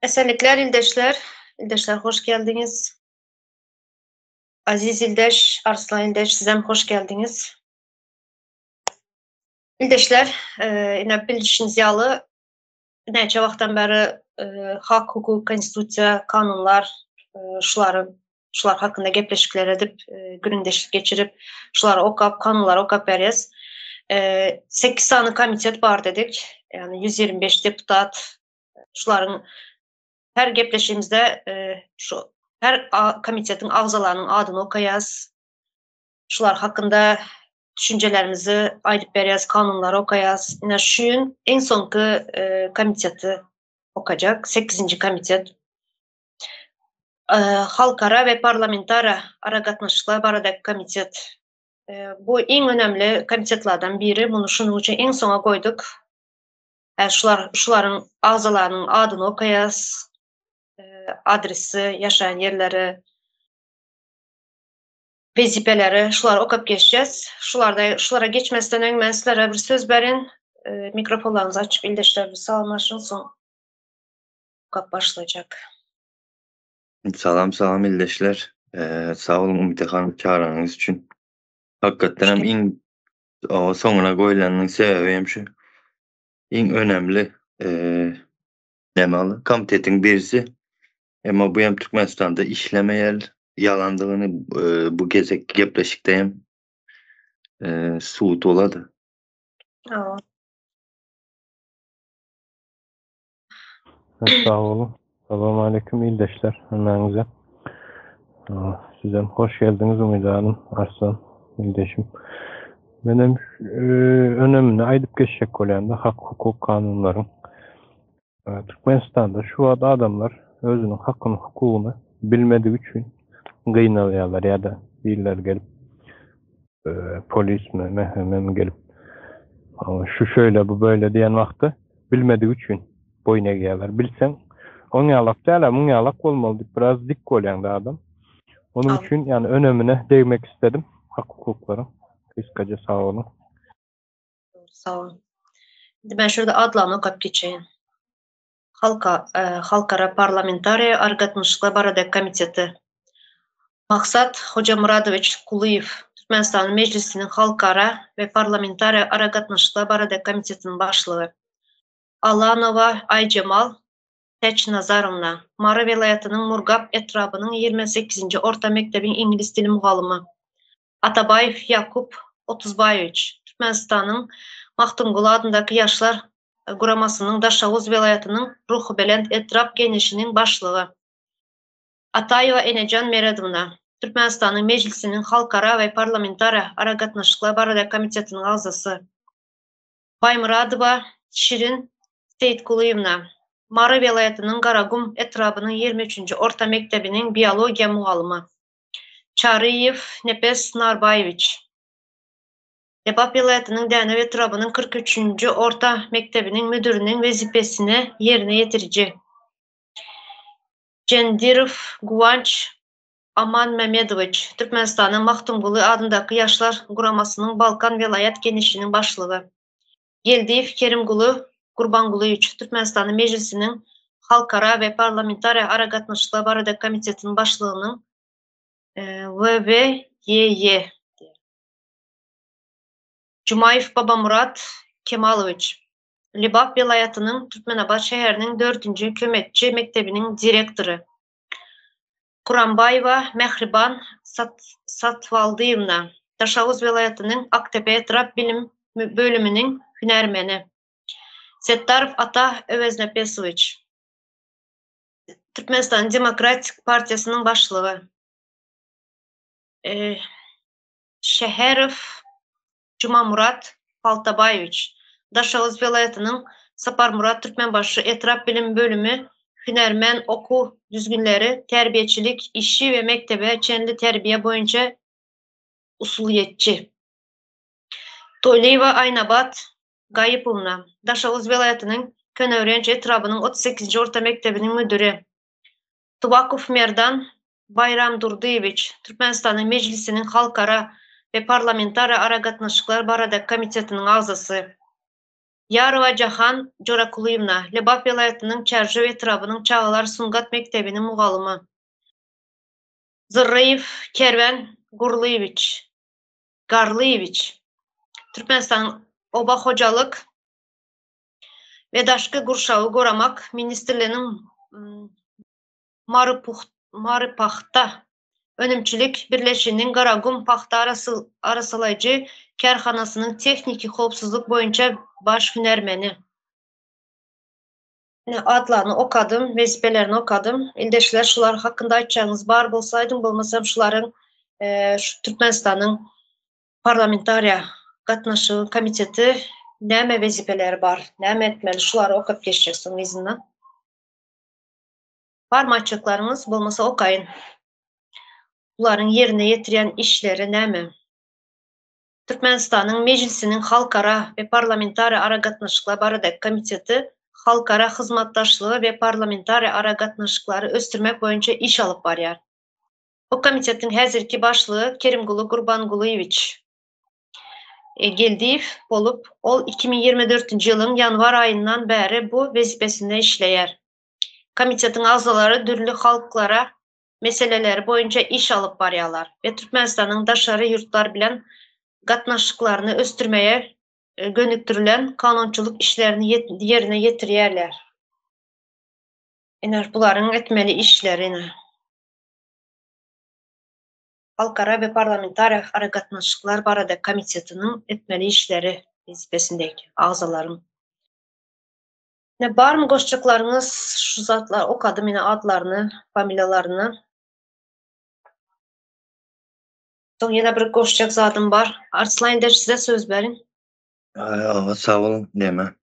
Esenlikler ildeşler. Ildeşler hoş geldiňiz. Aziz ildeş, Arslan ildeş sizem hoş geldiňiz. Ildeşler, ine bilişiniz ýaly näçe wagtdan bäri hak, hukuk, konstitusiýa, kanunlar şulary şular hakynda gepleşikler edip, gürrüňdeşlik geçirip, şulary okap, kanunlary okap berýäs. 8 sany komitet bar dedik. Ýagny 125 deputat şularyň her gepleşigimizde şu her komitetiň agzalarynyň adyny okaýas. Şular hakynda düşünjelerimizi aýdyp berýäs, kanunlary okaýas. Ine şu gün iň soňky komiteti okajak, 8-nji komitet. Halkara we parlamentara aragatnaşyklar baradaky komitet. Bu iň önemli komitetlerden biri. Muny şunuň üçin iň soňa goýduk. Şular şularyň agzalarynyň adyny okaýas, adresi, ýaşaýan ýerleri, wezipeleri şulary okap geçeceğiz. Şularda şulara geçmezden öň men sizlere bir söz berin. Mikrofonlaryňyzy açyp ildeşler bir salamlaşyň soň okap başlajak. Salam salam ildeşler. Sag boluň Umyda hanym çagyranyňyz üçin. Hakykatdan hem iň soňuna goýlanynyň sebäbi hem şu. Iň önemli näme komitetiň birisi. Emma bu hem Türkmenistanda işlemeýär. Ýalandygyny bu gezek gepleşikde hem subut bolady. Sag boluň. Salam aleyküm ildeşler hemmäňize. Sizem hoş geldiňiz Umyda hanym, Arslan ildeşim. Menem önemini aýdyp geçjek bolýan-da hak hukuk kanunlaryň. Türkmenistanda şu wagt adamlar özüniň hakyny hukugyny bilmedigi üçin gynalýarlar ýa-da birileri gelip polismi, MHM-mi gelip şu şöyle bu böyle diýen wagty bilmedigi üçin boýun egýärler. Bilseň oň ýalak däl-ä, muň ýalak bolmaly diýip biraz dik bolýaň-da adam. Onuň üçin ýani önemine degmek istedim hak-hukuklaryň. Gysgaça sag boluň. Sag boluň. Indi men şurada adlaryny okap geçeýin. Halka, e, Halkara parlamentariýa aragatnaşyklar baradaky komiteti. Maksat Hojamyradowiç Kulyýew, Türkmenistanyň Mejlisiniň Halkara we parlamentariýa aragatnaşyklar baradaky komitetiniň başlygy. Alanowa Aýjemal Täçnazarowna, Mary welaýatynyň Murgap etrabynyň 28-nji orta mekdebiň iňlis dili mugallymy. Atabaýew Ýakup Otuzbaýewiç, Türkmenistanyň Magtymguly adyndaky Ýaşlar guramasynyň Daşoguz welaýatynyň Ruhubelent etrap Geňeşiniň başlygy. Ataýewa Enejan Meredowna, Türkmenistanyň Mejlisiniň Halkara we parlamentara aragatnaşyklar baradaky komitetiniň agzasy. Baýmyradowa Şirin Seýitgulyýewna, Mary welaýatynyň Garagum etrabynyň 23-nji orta mekdebiniň biologiýa mugallymy. Çaryýew Nepes Narbaýewiç, Lebap welaýatynyň Dänew etrabynyň 43-nji orta mekdebiniň müdiriniň wezipesini ýerine ýetiriji. Jendirow Guwanç Amanmämmedowiç, Türkmenistanyň Magtymguly adyndaky Ýaşlar guramasynyň Balkan welaýat Geňeşiniň başlygy. Geldiýew Kerimguly Gurbangulyýewiç, Türkmenistanyň Mejlisiniň Halkara we parlamentariýa aragatnaşyklar baradaky komitetiniň başlygynyň WWYY. Jumaýew Babamurat Kemalowiç, Lebap welaýatynyň Türkmenabat şäheriniň dördünji kömekçi mekdebiniň direktory. Kurambaýewa Mähriban Satwaldyýewna, Daşoguz welaýatynyň Aktepe etrap bilim bölüminiň hünärmeni. Setdarow Ata Öweznepesowiç, Türkmenistanyň Demokratik partiýasynyň başlygy. Şäherow Jumamurat Paltabaýewiç, Daşoguz welaýatynyň Saparmyrat Türkmenbaşy etrap bilim bölümi hünärmen okuw düzgünleri, terbiýeçilik işi we mekdebe çenli terbiýe boýunça usulyýetçi. Toýlyýewa Aýnabat Gaýypowna, Daşoguz welaýatynyň Köneürgenç etrabynyň 38-nji orta mekdebiniň müdiri. Tuwakow Merdan Baýramdurdyýewiç, Türkmenistanyň Mejlisiniň Halkara we parlamentara aragatnaşyklar baradaky komitetiniň agzasy. Ýarowa Jahan Jorakulyýewna, Lebap welaýatynyň Çärjew etrabynyň çagalar sungat mekdebiniň mugallymy. Zyrryýew Kerwen Gurlyýewiç, Garlyýewiç, Türkmenistanyň Oba hojalyk we daşky gurşawy goramak ministrliginiň Marypahta önümçilik birleşiginiň Garagum pagta arassalaýjy kärhanasynyň tehniki howpsuzlyk boýunça baş hünärmeni. Ine, atlaryny okadym, wezipelerini okadym. Ildeşler, şular hakynda aýtjagyňyz bar bolsa aýdyň, bolmasam şularyň şu Türkmenistanyň Parlamentariýa gatnaşygy komiteti näme wezipeleri bar, näme etmeli, şulary okap geçjek soň yzyndan. Barmy aýtjaklaryňyz, bolmasa okaýyn. Bularyň ýerine ýetirýän işleri näme? Türkmenistanyň Mejlisiniň Halkara we parlamentariýa aragatnaşyklar baradaky komiteti halkara hyzmatdaşlygy we parlamentariýa aragatnaşyklary ösdürmek boýunça iş alyp barýar. Bu komitetiň häzirki başlygy Kerimguly Gurbangulyýewiç Geldiýew bolup, ol 2024-nji ýylyň ýanwar aýyndan bäri bu wezipesinde işleýär. Komitetiň agzalary dürli halklara meseleleri boýunça iş alyp barýarlar we Türkmenistanyň daşary ýurtlar bilen gatnaşyklaryny ösdürmege gönükdirilen kanunçylyk işlerini ýerine ýetirýärler. Ine, bularyň etmeli işleri ine. Halkara we parlamentariýa aragatnaşyklar barada komitetiniň etmeli işleri wezipesindäki agzalaryň. Ine barmy goşjaklaryňyz şu zatlar okadym ine atlaryny familiýalaryny. Soň ýene bir goşjak zadym bar. Arslan Indeş size söz berin. Awa sag boluň neme.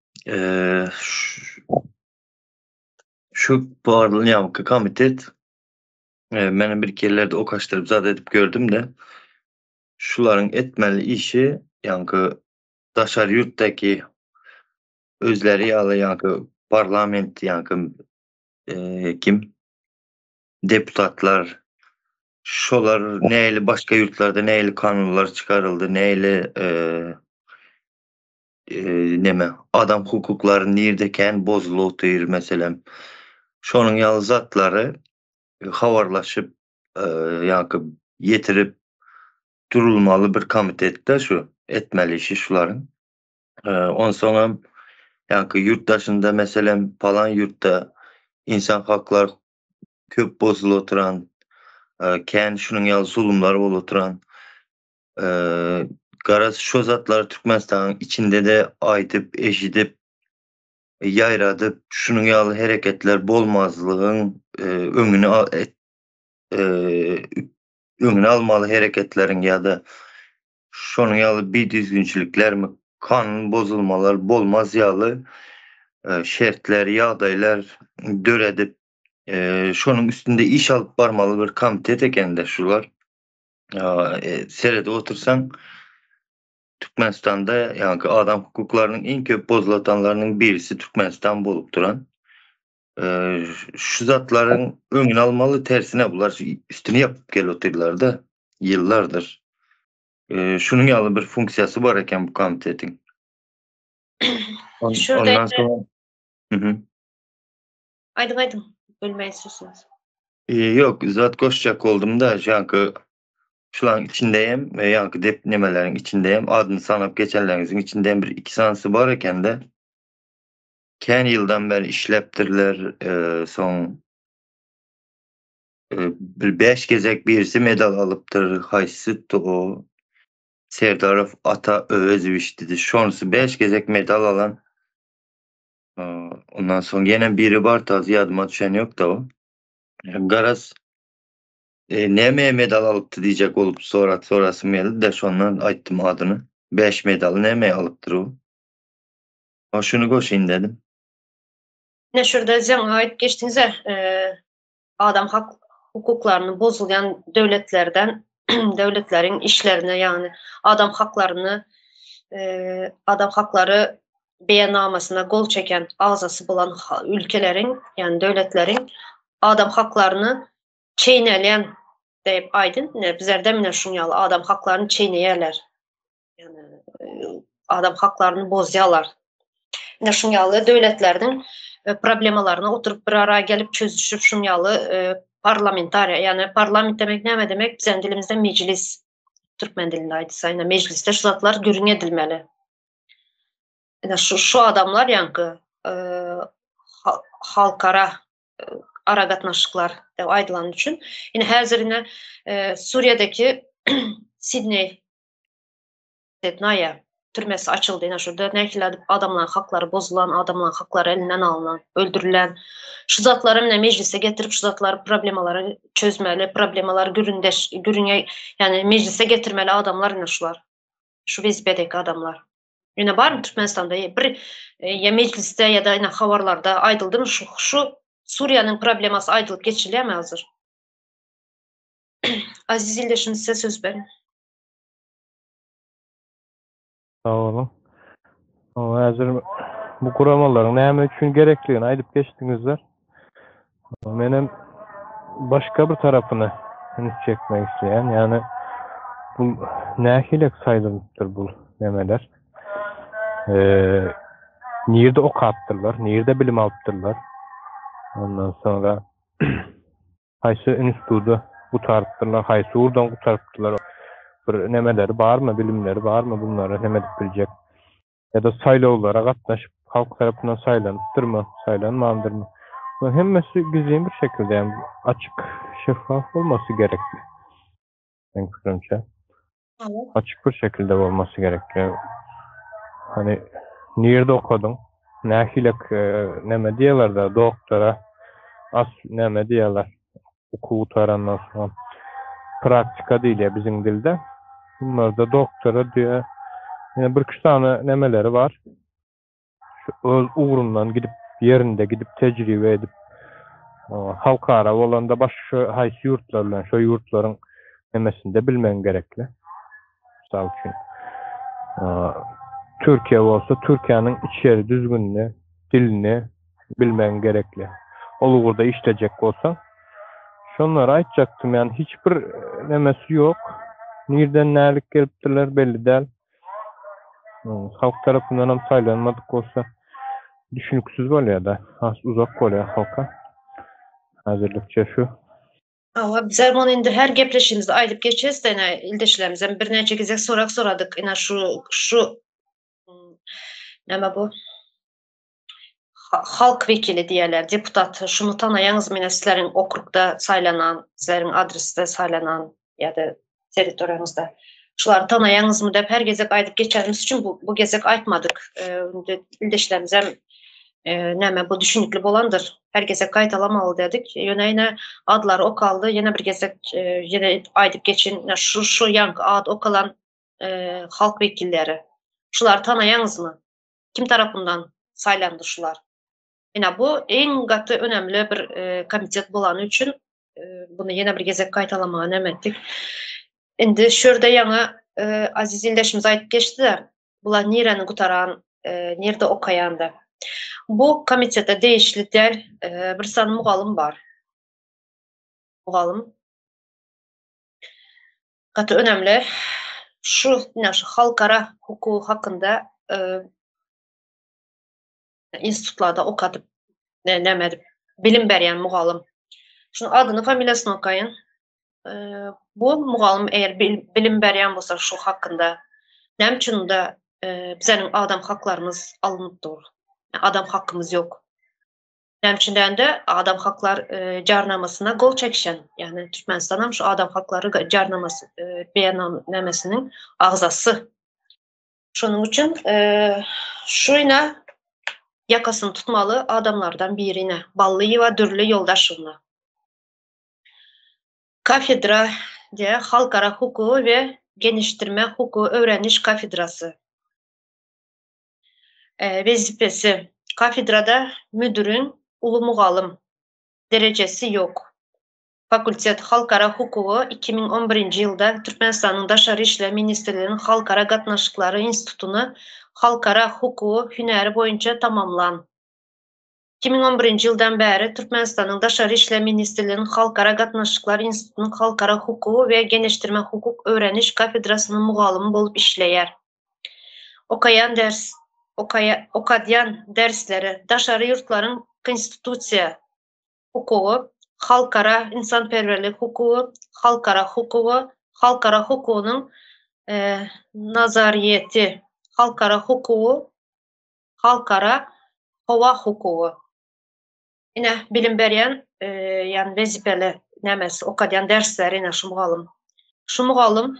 Şu barylýanky komitet menem bir iki ýerlerde okaşdyryp zat edip gördüm-de. Şularyň etmeli işi ýaňky daşary ýurtdaky özleri ýaly ýaňky parlament ýaňky kim deputatlar şolar nähili başga ýurtlarda nähili kanunlar çykaryldy nähili neme adam hukuklary nirde kän bozulyp otyr meselem şonuň ýaly zatlary habarlaşyp ýaňky ýetirip durulmaly bir komitetde şu etmeli işi şularyň. Onsoňam ýaňky ýurt daşynda meselem palan ýurtda insan haklar köp bozulyp oturan, kän şunuň ýaly zulumlar bolup oturan. Garaz şo zatlary Türkmenistanyň içinde-de aýdyp, eşidip, ýaýradyp, şunuň ýaly hereketler bolmazlygyň öňüni öňüni almaly hereketleriň ýa-da şonuň ýaly bidüzgünçiliklermi, kanun bozulmalar bolmaz ýaly şertler, ýagdaýlar döredip, şonuň üstünde iş alyp barmaly bir komitet eken-de şular. Seredip otursaň, Türkmenistanda ýaňky adam hukuklarynyň iň köp bozulatanlarynyň birisi Türkmenistan bolup duran. Şu zatlaryň öňüni almaly, tersine bular üstüni ýapyp gelip otyrlar-da, ýyllardyr. Şunuň ýaly bir funksiýasy bar eken bu komitetiň. Ondan soň Aýdyň, aýdyň. Bölmäýin sözüňizi. Ýok, zat goşjak boldum-da, ýaňky şularyň içinde hem, ýaňky dep nemeleriň içinde hem, adyny sanap geçenleriňiziň içinde hem bir iki sanysy bar eken-de. Kän ýyldan bäri işläpdirler, soň bir bäş gezek birisi medal alypdyr, haýsy o Serdarow Ata Öwezowiç diýdi, şonusy bäş gezek medal alan. Ondan soň ýene biri bar, tazy ýadyma düşen ýok-da o. Garaz, nämeye medal alypdy diýjek bolup sorat sorasym geldi-de, şondan aýtdym adyny. Bäş medaly nämeye alypdyr o? Ha şuny goşaýyn dedim. Ine şurada zeň aýdyp geçdiňiz-ä, adam hak hukuklaryny bozulýan döwletlerden döwletleriň işlerine ýagny adam haklaryny adam haklary beýannamasyna gol çeken agzasy bolan ülkeleriň ýagny döwletleriň adam haklaryny çeýnelýän diýip aýdyn. Ine bizlerde mine şuň ýaly adam haklaryny çeýneýärler. Ýagny adam haklaryny bozýarlar. Ine şuň ýaly döwletleriniň problemalaryny oturyp bir ara gelip çözüşip şuň ýaly parlamentariýa, ýagny parlament demek näme demek? Biziň dilimizde mejlis. Türkmen dilinde aýdylsa, ine mejlisde şu zatlar gürrüň edilmeli. Ine şu şu adamlar ýaňky halkara aragatnaşyklar diýip aýdylany üçin. Ine häzir ine Suriýadaki Sidney Sednaýa türmesi açyldy. Ine şurada nähili edip adamlaryň haklary bozulan, adamlaryň haklary elinden alnan, öldürilen. Şu zatlary ine mejlise getirip şu zatlary problemalary çözmeli, problemalary gürrüňdeş gürrüňe ýagny mejlise getirmeli adamlar ine şular. Şu wezipedeki adamlar. Ine barmy Türkmenistanda bir ýa mejlisde ýa-da ine habarlarda aýdyldymy şu şu Suriýanyň problemasy aýdylyp geçilýärmi hazir? Aziz ildeşim size söz berin. Sag boluň. Häzir bu guramalaryň näme üçin gerekligini aýdyp geçdiňizler. Menem başga bir tarapyny üns çekmek isleýän. Ýagny bu nähili saýlanypdyr bu nemeler? Eee nirde okapdyrlar, nirde bilim alypdyrlar? Ondan soňra haýsy instituty gutarypdyrlar, haýsy ugurdan gutarypdyrlar? Bir nemeleri barmy, bilimleri barmy bunlara neme edip biljek? Ýa-da saýlawlara gatnaşyp, halk tarapyndan saýlanypdyrmy, saýlanmandyrmy? Bularyň hemmesi gizlin bir şekilde, ýagny açyk, şeffaf bolmasy gerekli. Meň pikirimçe. Açyk bir şekilde bolmasy gerekli. Hani nirde okadyň? Nähilek neme diýerler-de, doktora as neme diýerler? Okuw gutarandan soň praktika diýilýär biziň dilde. Bunlarda doktora diýýär. Ýene birküç sany nemeleri bar. Şu öz ugrundan gidip, ýerinde gidip tejribe edip, halkara bolanda başga haýsy ýurtlar bilen şo ýurtlaryň nemesinde bilmegiň gerekli. Mysal üçin, Türkiýe bolsa Türkiýäniň içeri düzgünini, dilini bilmegiň gerekli. Ol ugurda işlejek bolsaň. Şonlary aýtjakdym, ýagny hiç bir nemesi ýok. Nirden nälik gelipdirler belli däl. Halk tarapyndan hem saýlanmadyk bolsa düşüniksiz bolýar-da, has uzak bolýar halka. Häzirlikçe şu. Hawa, bizem ony indi her gepleşigimizde aýdyp geçeris-de, ine, ildeşlerimizem birnäçe gezek sorag soradyk. Ine, şu, şu näme bu? Halk wekili diýýärler, deputat. Şuny tanaýaňyzmy, ine, sizleriň okrugda saýlanan, sizleriň adresde saýlanan ýa-da territoriýaňyzda. Şulary tanaýaňyzmy diýip her gezek aýdyp geçenimiz üçin bu, bu gezek aýtmadyk. Indi ildeşlerimizem näme bu düşünikli bolandyr. Her gezek gaýtalamaly dedik. Ýöne ýene adlary okaldy. Ýene bir gezek ýene aýdyp geçin. Şu şu ýaňky ad okalan halk wekilleri. Şulary tanaýaňyzmy? Kim tarapyndan saýlandy şular? Ine bu iň gaty önemli bir komitet bolany üçin bunu ýene bir gezek gaýtalamaga näme etdik. Indi şu ýerde ýaňy Aziz ildeşimiz aýdyp geçdi-de, bular nireni gutaran, nirde okaýandy. Bu komitete degişli däl bir sany mugallym bar. Mugallym gaty önemli. Şu, ine şu halkara hukugy hakynda institutlarda okadyp, näme edip, bilim berýän mugallym. Şunuň adyny, familiýasyny okaýyn. Bu mugallym eger bilim berýän bolsa şu hakynda, näme üçin unda bizeniň adam haklarymyz alnyp dur? Adam hakymyz ýok. Näme üçin dände adam haklar jarnamasyna gol çekişen, ýagny Türkmenistan hem şu adam haklary jarnamasy beýannamesiniň agzasy. Şonuň üçin şu ine ýakasyny tutmaly adamlardan biri ine Ballyýewa Dürli Ýoldaşowna. Kafedra diýe halkara hukugy we genişdirme hukugy öwreniş kafedrasy. Wezipesi, kafedrada müdiriň, uly mugallym, derejesi ýok. Fakultet halkara hukugy 2011-nji ýylda Türkmenistanyň Daşary işler ministrliginiň Halkara gatnaşyklary institutyny halkara hukugy hünäri boýunça tamamlan. 2011-nji ýyldan bäri Türkmenistanyň Daşary işler ministrliginiň Halkara gatnaşyklary institutynyň halkara hukugy we geňeşdirme hukuk öwreniş kafedrasynyň mugallymy bolup işleýär. Okaýan ders. Okadýan dersleri daşary ýurtlaryň konstitusiýa hukugy, halkara ynsanperwerlik hukugy, halkara hukugy, halkara hukugynyň nazaryýeti, halkara hukugy, halkara howa hukugy. Ine, bilim berýän, ýagny wezipeli nämesi, okadýan dersleri ine şu mugallym. Şu mugallym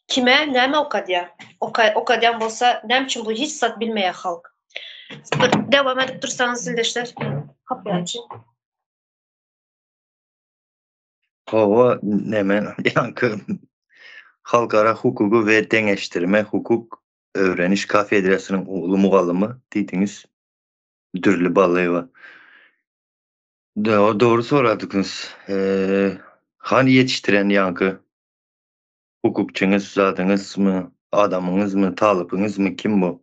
kime näme okadýar? Okadýan bolsa, näme üçin bu hiç zat bilmeýär halk? Bir dowam edip dursaňyz ildeşler, gapyny açyň. Hawa, näme, ýaňky halkara hukugy we deňeşdirme hukuk öwreniş kafedrasynyň uly mugallymy diýdiňiz. Dürli Ballyýewa. Dogry soradyňyz. Hany ýetişdiren ýaňky hukukçyňyz, zadyňyzmy, adamyňyzmy, talypyňyzmy, kim bu?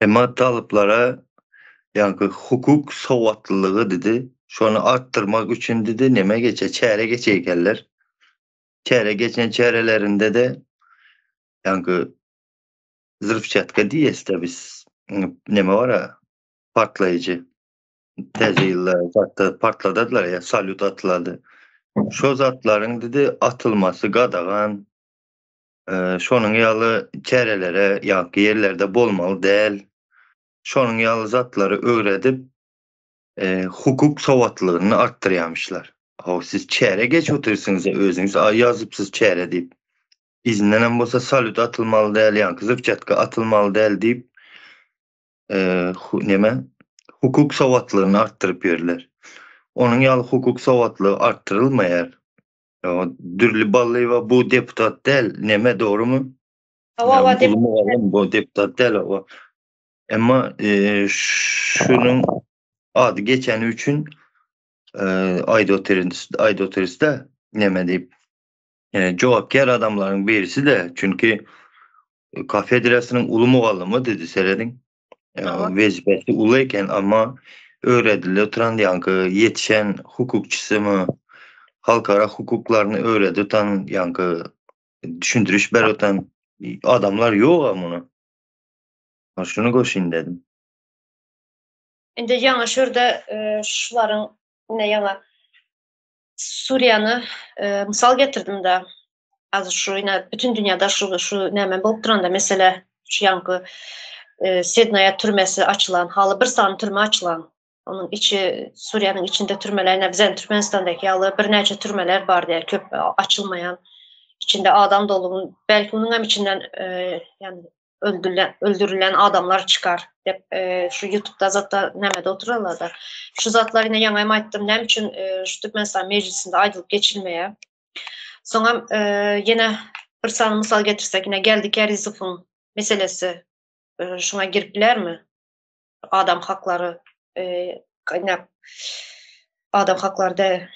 Emma talyplara ýaňky hukuk sowatlylygy didi, şony artdyrmak üçin didi, neme geçe, çäre geçeýkenler. Çäre geçen çärelerinde-de ýaňky Zrywçatka diýýäs-dä biz. Neme bar-a, partlaýjy. Täze ýylda zatda partladylar ýa salýut atylady. Şo zatlaryň didi atylmasy gadagan. Şonuň ýaly çärelere ýaňky ýerlerde bolmaly däl. Şonuň ýaly zatlary öwredip, hukuk sowatlylygyny artdyrýamyşlar. Haw siz çäre geçip otyrsyňyz-a özüňiz ýazypsyz çäre diýip. Yzyndanam bolsa salýut atylmaly däl, ýaňky zywçatka atylmaly däl diýip, neme, hukuk sowatlylygyny artdyryp ýörler. Onuň ýaly hukuk sowatlygy artdyrylmaýar. Dürli Ballyýewa bu deputat däl, neme dogrumy? Hawa, uly mugallym bu deputat däl. Emma şunuň ady geçeni üçin aýdyp otyrys-da, neme diýip. Jogapkär adamlaryň birisi-de, çünki kafedrasynyň uly mugallymy dedi, serediň. Wezipesi uly eken, amma öwredilip oturan ýaňky ýetişen hukukçysymy, halkara hukuklaryny öwredip oturan ýaňky düşündiriş berip oturan adamlar ýog-a muny. Şuny goşaýyn dedim. Indi ýaňy şu ýerde şularyň ine ýaňy Suriýany mysal getirdim-de. Az şu ine bütün dünýäde şu şu näme bolup duranda mesele şu ýaňky Sednaýa türmesi açylan, haly bir sany türme açylan. Onuň içi Suriýanyň içinde türmeler, ine biziň Türkmenistandaky ýaly birnäçe türmeler bar diýär, köp açylmaýan. Içinde adam dolu. Belki onuň hem içinden ýani öldürilen, öldürilen adamlar çykar dep e, şu YouTube'da zatda nämede oturarlar da. Şu zatlar yine ýaňy aýtdym, näme üçin e, şu Türkmenistan meclisinde aýdylyp geçilmeýär. Soňam e, ýene bir sany mysal getirsek, ýene Geldi Kärizowyň meselesi e, şuňa girip bilermi? Adam haklary e, ýene adam haklary da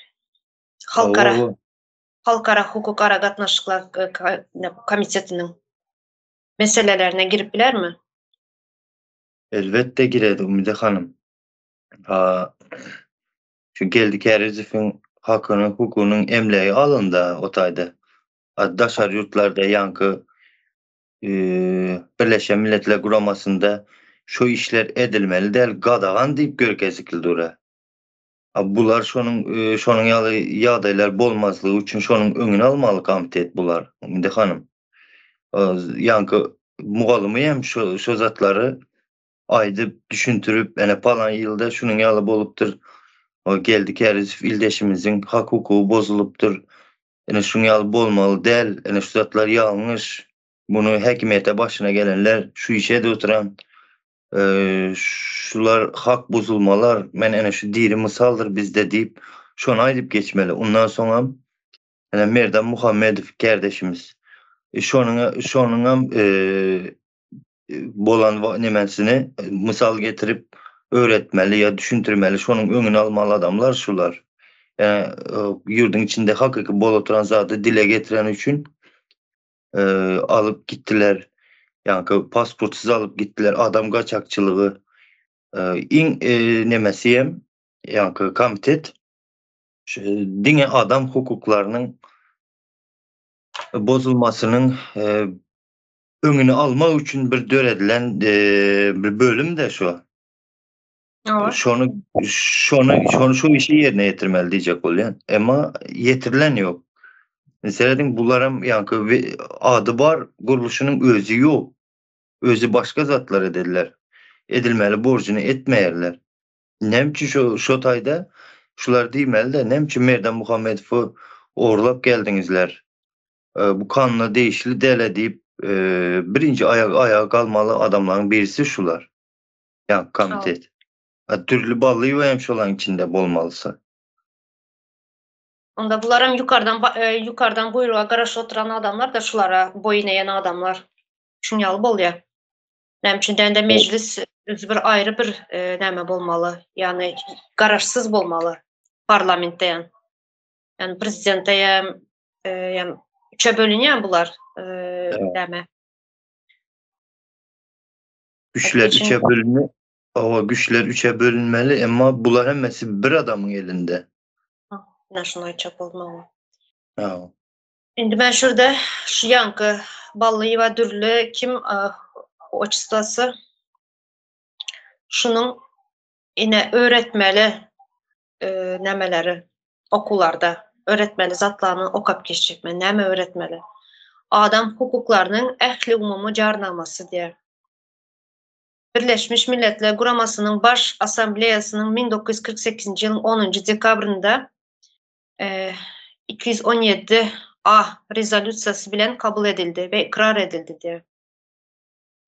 halkara halkara hukuk ara gatnaşyklar e, komitetiniň meselelerine girip bilermi? Elbetde girer Umyda hanym. Ha şu Geldi Kärizowyň hakynyň hukugynyň emlägi alynda o taýda. A daşary ýurtlarda ýaňky Birleşen Milletler Guramasynda şu işler edilmeli däl, gadagan diýip görkezikli dura. A bular şonuň şonuň ýaly ýagdaýlar bolmazlygy üçin şonuň öňüni almaly komitet bular, Umyda hanym. Ýaňky mugallymy hem şo şo zatlary aýdyp, düşündirip, ene palan ýylda şunuň ýaly bolupdyr. O Geldi Kärizow ildeşimiziň hak-hukugy bozulypdyr. Ene şuň ýaly bolmaly däl, ene şu zatlar ýalňyş. Muny häkimiýete başyna gelenler, şu işe de oturan şular hak bozulmalar, men ene şu diri mysaldyr bizde diýip, şony aýdyp geçmeli. Ondan soňam ene Merdan Muhammedow kärdeşimiz. Şonuň şonuňam bolan nemesini mysal getirip öwretmeli ýa düşündirmeli, şonuň öňüni almaly adamlar şular. Ýa ýurduň içinde hakyky bolup oturan zady dile getiren üçin alyp gitdiler. Ýaňky pasportsyz alyp gitdiler. Adam gaçakçylygy iň nemesi hem ýaňky komitet diňe adam hukuklarynyň bozulmasynyň. öňüni almak üçin bir döredilen bir bölüm-de şu. Şony şony şony şu işi ýerine ýetirmeli diýjek bolýan. Emma ýetirilen ýok. Serediň bularam ýaňky ady bar, gurluşynyň özi ýok. Özi başga zatlar ederler. Edilmeli borjuny etmeýärler. Näme üçin şo şo taýda şular diýmeli-de, näme üçin Merdan Muhammedowy ogurlap geldiňizler? Bu kanuna degişli däl-ä diýip, birinji aýaga aýaga galmaly adamlaryň birisi şular. Ýa komitet. Dürli Ballyýewa hem şolaryň içinde bolmalysy. Onda bularam ýukardan ýukardan buýruga garaşyp oturan adamlar-da şulara boýun egen adamlar. Şuň ýaly bolýar. Näme üçin dände mejlis özi bir aýry bir näme bolmaly, ýagny garaşsyz bolmaly parlamentde ýa. Ýagny prezidente ýa ýa üçe bölünýär bular näme. Güçler üçe bölünme, owa güçler üçe bölünmeli, emma bular hemmesi bir adamyň elinde. Ine şuny aýtjak boldum owa. Ha. Indi men şurada şu ýaňky Ballyýewa Dürli kim oçestwasy şunuň ine öwretmeli nämeleri okuwlarda öwretmeli zatlaryny okap geçjek men. Näme öwretmeli? Adam hukuklarynyň ähliumumy jarnamasy diýýär. Birleşmiş Milletler Guramasynyň Baş Assambleýasynyň 1948-nji ýylyň onunjy dekabrynda 217 A rezolýusiýasy bilen kabul edildi we ykrar edildi diýýär.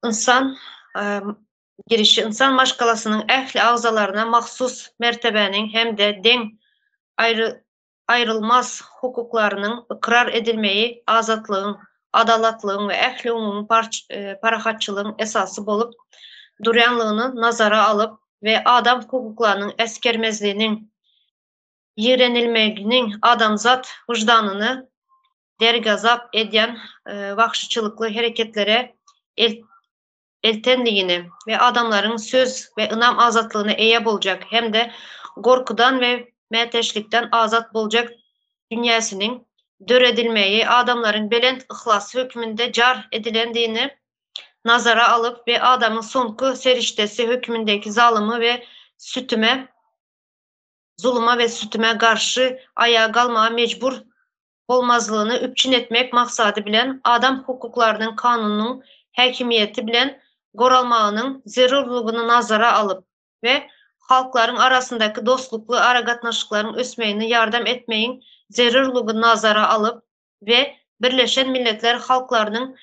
Ynsan girişi ynsan maşgalasynyň ähli agzalaryna mahsus mertebäniň hem-de deň aýrylmaz hukuklarynyň ykrar edilmegi azatlygyň, adalatlygyň we ähliumumy parahatçylygyň esasy bolup durýanlygyny nazara alyp we adam hukuklarynyň äsgermezliginiň ýigrenilmeginiň adamzat wyždanyny dergazap edýän wagşyçylykly hereketlere eltendigini we adamlaryň söz we ynam azatlygyna eýe boljak hem-de gorkudan we mätäçlikden azat boljak dünýäsiniň döredilmegi adamlaryň belent yhlasy hökmünde jar edilendigini nazara alyp we adamyň soňky serişdesi hökmündäki zalymy we sütüme zuluma we sütüme garşy aýaga galmaga mejbur bolmazlygyny üpjün etmek maksady bilen adam hukuklarynyň kanunyň häkimiýeti bilen goralmagynyň zerurlygyny nazara alyp we halklaryň arasyndaky dostlukly aragatnaşyklaryň ösmegine ýardam etmegiň zerurlygyny nazara alyp we Birleşen Milletler halklarynyň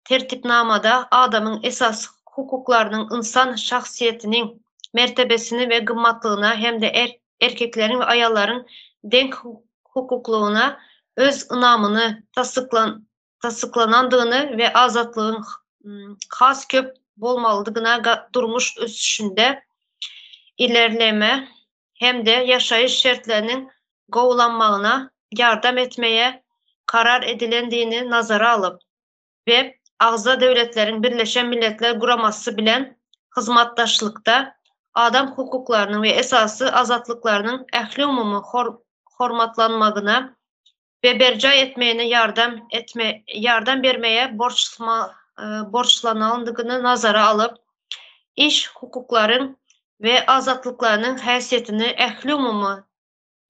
Tertipnamada adamyň esasy hukuklarynyň ynsan şahsyýetiniň mertebesini we gymmatlygyna hem-de erkekleriň we aýallaryň deň hukuklygyna öz ynamyny tassyklanandygyny we azatlygyň has köp bolmalydygyna durmuş ösüşinde ilerleme hem-de ýaşaýyş şertleriniň gowulanmagyna ýardam etmeye karar edilendigini nazara alyp we agza döwletleriň Birleşen Milletler Guramasy bilen hyzmatdaşlykda adam hukuklarynyň we esasy azatlyklarynyň ähliumumy hormatlanmagyna we berjaý etmegine ýardam etme ýardam bermeye borçlanandygyny nazara alyp, iş hukuklaryň we azatlyklarynyň häsiýetini ähliumumy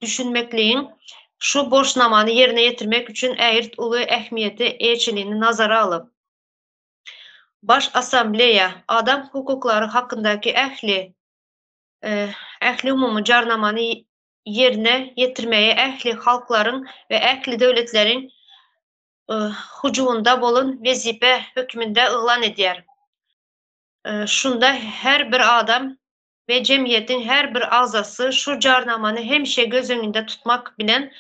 düşünmekligiň şu borçnamany ýerine ýetirmek üçin ägirt uly ähmiýete eýeçiligini nazara alyp, Baş Assambleýa adam hukuklary hakyndaky ähli ähliumumy jarnamany ýerine ýetirmegi ähli halklaryň we ähli döwletleriň hujuwynda bolan wezipe hökmünde yglan edýär. Şunda her bir adam we jemgyýetiň her bir agzasy şu jarnamany hemişe göz öňünde tutmak bilen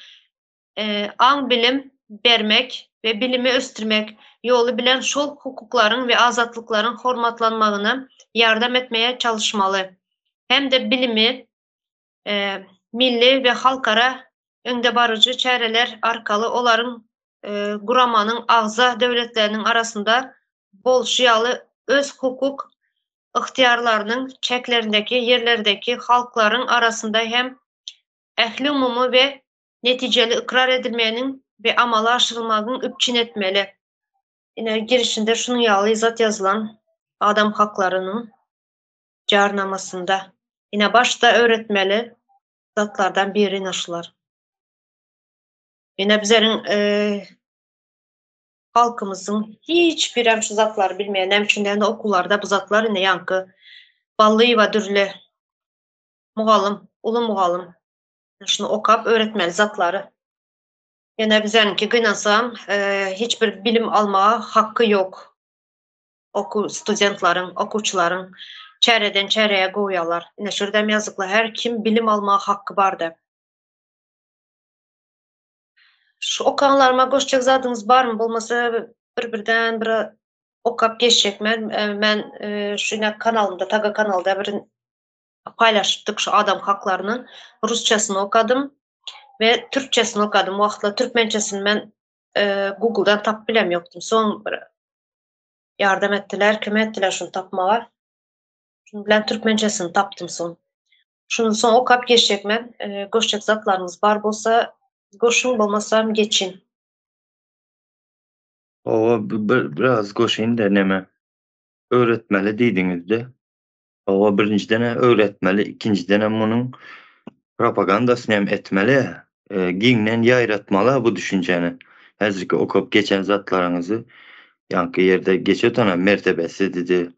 aň-bilim bermek we bilimi ösdürmek ýoly bilen şol hukuklaryň we azatlyklaryň hormatlanmagyna ýardam etmege çalyşmaly hem-de bilimi milli we halkara öňdebaryjy çäreler arkaly olaryň guramanyň agza döwletleriniň arasynda bolşy ýaly öz hukuk ygtyýarlarynyň çäklerindäki ýerlerdäki halklaryň arasynda hem ähliumumy we netijeli ykrar edilmeginiň we amala aşyrylmagyň üpjün etmeli. Ine girişinde şunuň ýaly zat ýazylan adam haklarynyň jarnamasynda. Ine başda öwretmeli zatlardan biri ine şular. Ine bizleriň halkymyzyň hiç birem şu zatlary bilmeýär. Näme üçin diýende okuwlarda bu zatlar ine ýaňky Ballyýewa Dürli mugallym, uly mugallym şuny okap öwretmeli zatlary. Ýöne bizleriňki gynansam hiç bir bilim almaga haky ýok. Okuw studentleriň, okuwçylaryň çäreden çäreye goýýarlar. Ine şuradam ýazykly her kim bilim almaga haky bar diýip. Şu okanlaryma goşjak zadyňyz barmy? Bolmasa bir birden bir okap geçjek men. Men şu ine kanalymda, Taga kanalda bir paýlaşypdyk şu adam haklarynyň rusçasyny okadym we türkçesini okadym. Wagtla türkmençesini men Googledan tapyp bilem ýokdum. Soň bir ýardam etdiler, kömek etdiler şuny tapmaga. Şuny bilen türkmençesini tapdym soň. Şuny soň okap geçjek men. Goşjak zatlaryňyz bar bolsa goşuň, bolmasam geçiň. Hawa, biraz goşaýyn-da neme, öwretmeli diýdiňizde. Hawa, birinjiden-ä öwretmeli, ikinjidenem munuň propagandasyny hem etmeli, giňden ýaýratmaly bu düşünjäni. Häzirki okap geçen zatlaryňyzy ýaňky ýerde geçip oturan mertebesi diýdi,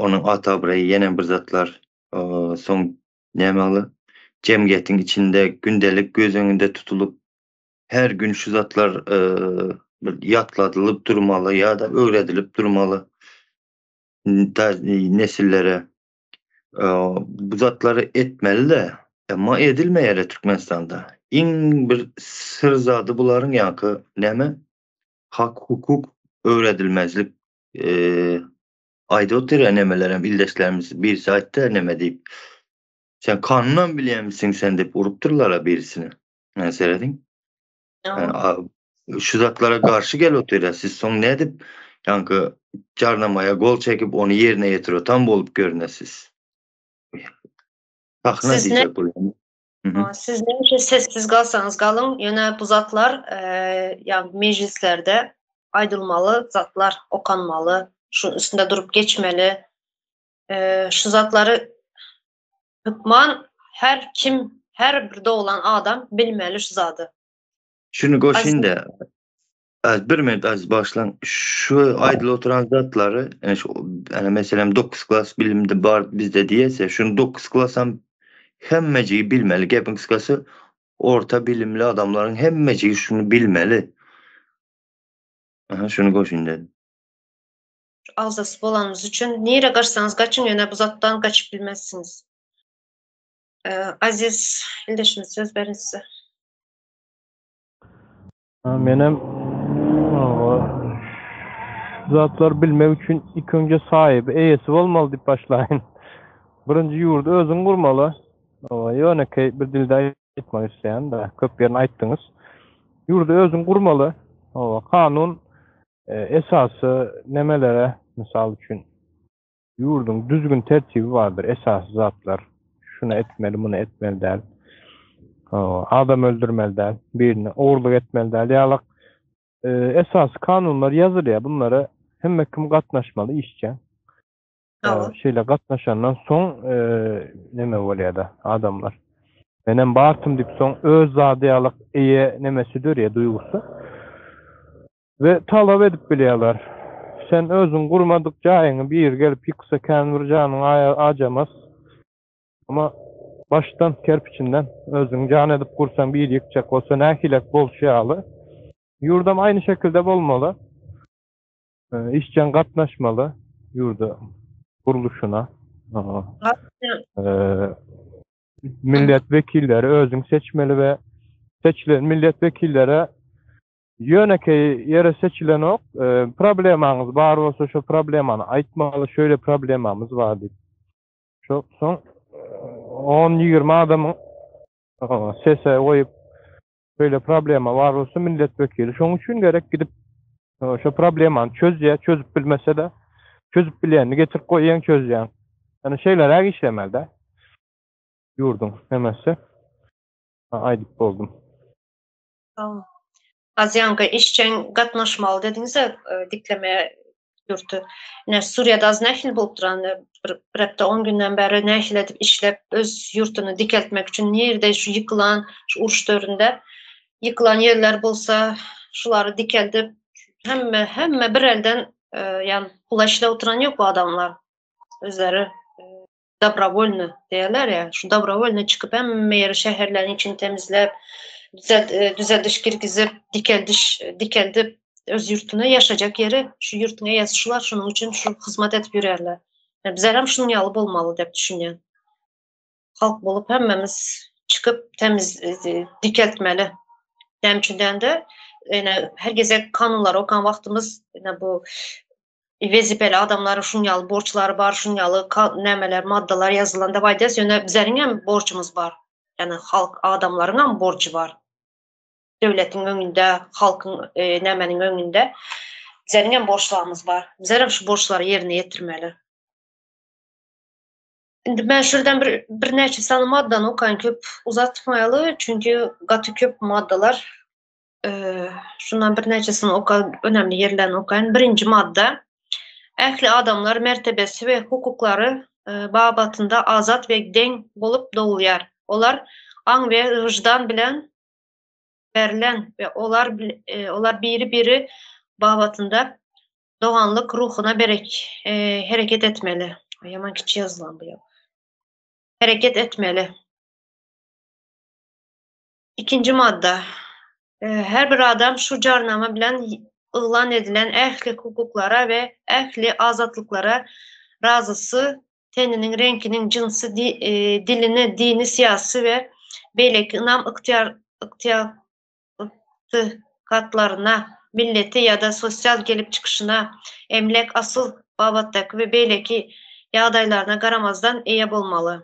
onuň at-abraýy ýene bir zatlar, soň näme ol jemgyýetiň içinde gündelik göz öňünde tutulyp, her gün şu zatlar bir ýatladylyp durmaly ýa-da öwredilip durmaly. Nesillere bu zatlary etmeli-de, emma edilmeýär Türkmenistanda. Iň bir syr zady bularyň ýaňky näme? Hak-hukuk öwredilmezlik. Aýdyp otyr nemelerem ildeşlerimiz birisi aýtdy neme diýip. Sen kanunam bilýärmisiň sen diýip urupdyrlar-a birisini. Serediň. Şu zatlara garşy gelip otyrlar. Siz soň nädip ýaňky jarnamaýa gol çekip ony ýerine ýetirip tam bolup görünesiz. Sahna diýjek bolýan. Siz näçe sessiz galsaňyz galyň, ýöne bu zatlar ýagny mejlislerde aýdylmaly zatlar, okanmaly, şunuň üstünde durup geçmeli. Şu zatlary hökman her kim, her bir doglan adam bilmeli şu zady. Şuny goşaýyn-da, az bir minut az bagyşlaň. Şu aýdylyp oturan zatlary, ýani şu ýani meselem 9 klas bilimde bar bizde diýelse, şuny 9 klasam hemmejigi bilmeli. Gepiň gysgasy, orta bilimli adamlaryň hemmejigi şuny bilmeli. Aha, şuny goşaýyn dedim. Agzasy bolanymyz üçin nirä gaçsaňyz gaçyň, ýöne bu zatdan gaçyp bilmezsiňiz. Aziz ildeşimiz söz berin size. Menem zatlar bilmek üçin ilk önce sahibi, eýesi bolmaly diýip başlaýyn. Birinji ýurdy özüň gurmaly. Ýönekeý bir dilde aýtmak isleýän-de, köp ýerini aýtdyňyz. Ýurdy özüň gurmaly. Kanun esasy nemelere, mysal üçin, Ýurduň düzgün tertibi bardyr, esasy zatlar. Şuny etmeli, muny etmeli däl. Adam öldürmeli däl, birini ogurlyk etmeli däl ýalak esasy kanunlar ýazylýar. Bunlara hemme kim gatnaşmaly işjeň. Şeýle gatnaşandan soň neme bolýar-da adamlar. Menem bartym diýip soň öz zady ýalak eýe nemesi dörýär duýgusy. We talap edip bilýärler. Sen özüň gurmadyk jaýyňy biri gelip ýyksa kän bir janyň ajamaz. Amma başdan kerpiçinden özüň jan edip gursaň biri ýykjak bolsa nähilek bolşy ýaly. Ýurdam aýny şekilde bolmaly. Işjeň gatnaşmaly ýurda gurluşyna. Millet wekilleri özüň seçmeli we seçilen millet wekillere Ýönekeý ýere seçilenok. Problemaňyz bar bolsa şo problemany aýtmaly, şöýle problemamyz bar diýip. Şo soň 10-20 adamyň sese goýup şöýle problema bar bolsa milletwekili şoň üçin gerek gidip şo problemany çözýär, çözüp bilmese-de çözüp bilýänini getirip goýýaň çözýäň. Ýani şeýleräk işlemeli-dä. Ýurduň hemmesi. Aýdyp boldum. Sag boluň. Aziýanka işjeň gatnaşmaly dediňiz-ä diklemä ýurty. Ine Suriýada az nähili bolup duran bir bir hepde on günden bäri nähili edip işläp öz ýurtuny dikeltmek üçin nirde şu ýykylan şu uruş döwründe ýykylan ýerler bolsa şulary dikeldip hemme hemme bir elden ýa pula işläp oturan ýok bu adamlar özleri dobrowolny diýerler ýa şu dobrowolny çykyp hemme ýeri şäherleriň içini temizläp düzelt e, düzeldiş girgizip dikeldiş dikeldip öz ýurtuna ýaşajak ýeri şu ýurtuň eýesi şular şunuň üçin şu hyzmat edip ýörärler. Yani bizler hem şunuň ýaly bolmaly diýip düşünýän. Halk bolup hemmemiz çykyp temiz e, dikeltmeli. Näme üçin diýende, ýene her gezek kanunlary okan wagtymyz ýene bu wezipeli adamlaryň şuň ýaly borçlary bar, şuň ýaly nämeler, maddalar ýazylan dep aýdýas, ýöne bizleriň hem borjumyz bar. Ýagny halk adamlaryň hem borjy bar. Döwletiň öňünde, halkyň e, nämeniň öňünde bizleriň hem borçlarymyz bar. Bizler hem şu borçlary ýerine ýetirmeli. Indi men şuradan bir birnäçe sany maddany okaýyn, köp uzatmaýaly, çünki gaty köp maddalar. Şundan birnäçesini oka, önemli ýerlerini okaýyn. Birinji madda. Ähli adamlar mertebesi we hukuklary babatynda azat we deň bolup dogulýar. Olar aň we wyždan bilen berlen we olar olar biri-biri babatynda doganlyk ruhuna berek hereket etmeli. Ýaman kiçi ýazylan bu ýa. Hereket etmeli. Ikinji madda. Her bir adam şu Jarnama bilen yglan edilen ähli hukuklara we ähli azatlyklara razysy, teniniň reňkiniň, jynsy, dilini, dini, syýasy we beýleki ynam ygtykatlaryna, milleti ýa-da sosial gelip çykyşyna, emläk, asyl babatdaky we beýleki ýagdaýlaryna garamazdan eýe bolmaly.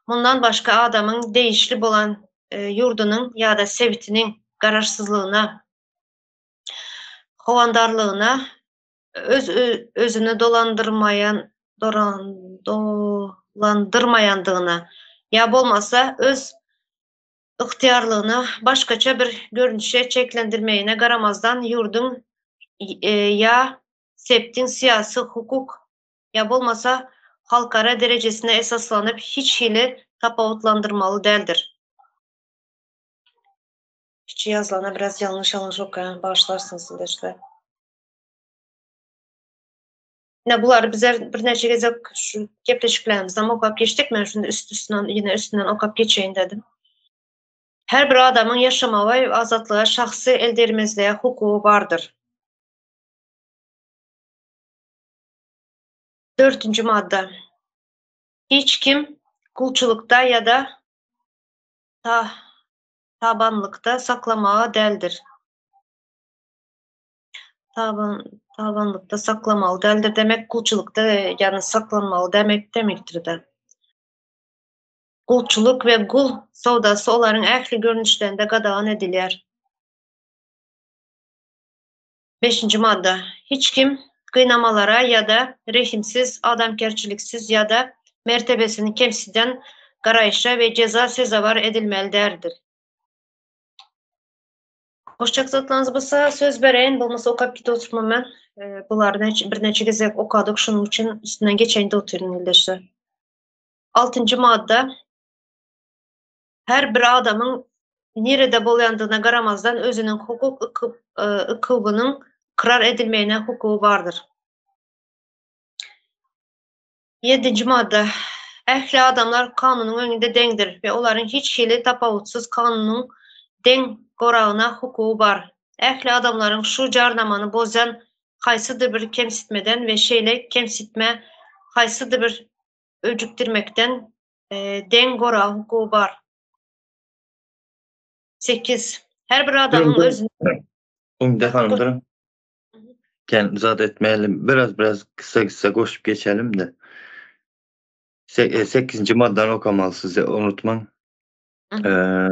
Mundan başga adamyň degişli bolan ýurdunyň ýa-da sebitiniň garaşsyzlygyna, howandarlygyna, öz özüni dolandyrmaýan dolandyrmaýandygyna ýa bolmasa öz ygtyýarlygyny başgaça bir görnüşe çeklendirmegine garamazdan ýurduň ýa sebtiň syýasy, hukuk ýa bolmasa halkara derejesine esaslanyp hiç hili tapawutlandyrmaly däldir. Kiçi ýazylana biraz ýalňyş ýalňyş okaýan bagyşlarsyňyz ildeşler. Ine bulary bizler birnäçe gezek şu gepleşiklerimizde okap geçdik. Men şunu üst üstünden ýene üstünden okap geçeýin dedim. Her bir adamyň ýaşamaga we azatlyga şahsy eldegirmezlige hukugy bardyr. Dördünji madda. Hiç kim gulçulykda ýa-da ta tabanlykda saklamaga däldir. Taban tabanlykda saklamaly däldir demek gulçulykda ýagny saklanmaly demek demekdir-de. Gulçulyk we gul söwdasy olaryň ähli görnüşlerinde gadagan edilýär. Beşinji madda. Hiç kim gynamalara ýa-da rehimsiz, adamkärçiliksiz ýa-da mertebesini kemsiden garaýşa we jeza sezewar edilmeli däldir. Goşjak zatlaryňyz bolsa söz bereýin, bolmasa okap gidip oturmam men. Bulary birnäçe gezek okadyk, şonuň üçin üstünden geçeýin-de otyryn ildeşler. Altynjy madda. Her bir adamyň nirede bolýandygyna garamazdan özüniň hukuk ykybynyň ykrar edilmegine hukugy bardyr. Ýedinji madda. Ähli adamlar kanunyň öňünde deňdir we olaryň hiç hili tapawutsyz kanunyň deň goragyna hukugy bar. Ähli adamlaryň şu Jarnamany bozýan haýsydyr bir kemsitmeden we şeýle kemsitmä haýsydyr bir öjükdirmekden deň gorag hukugy bar. 8. Her bir adamyň özüni Umyda hanym duruň. Kän zat etmälim, biraz biraz kısa kısa goşup geçelim de. 8. E, maddany okamaly size unutmaň. Ee,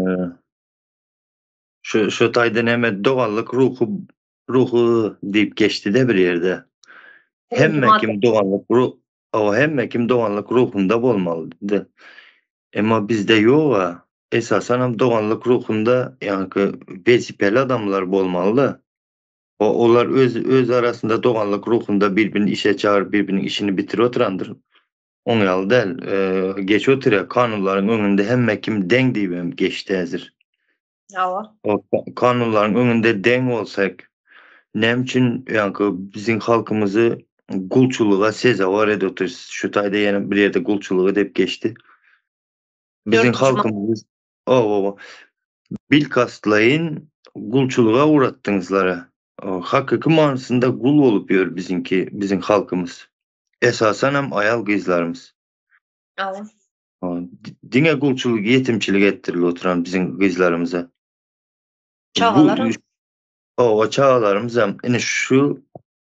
şu şu taýda näme doganlyk ruhy ruhy diýip geçdi de bir ýerde. Hemme kim doganlyk ruh o hemme kim doganlyk ruhunda bolmaly diýdi. Emma bizde ýok-a. Esasanam doganlyk ruhunda ýaňky wezipeli adamlar bolmaly-da. O olar öz öz arasynda doganlyk ruhunda bir-birini işe çagyryp, bir-biriniň işini bitirip oturandyr. Oň ýaly däl. Geç otyrýar, kanunlaryň öňünde hemme kim deň diýibem geçdi häzir. Hawa. O kanunlaryň öňünde deň bolsak, näme üçin ýaňky biziň halkymyzy gulçulyga sezewar edip otyrys? Şu taýda ýene bir ýerde gulçulygy diýip geçdi. Biziň halkymyzy oba bilkastlaýyn gulçulyga ugratdyňyzlara. Hakyky manysynda gul bolup ýör biziňki, biziň halkymyz. Esasanam aýal gyzlarymyz. Hawa. Diňe gulçulyk, ýetimçilik etdirilip oturan biziň gyzlarymyza. Çagalaram. Hawa, çagalarymyzam ine şu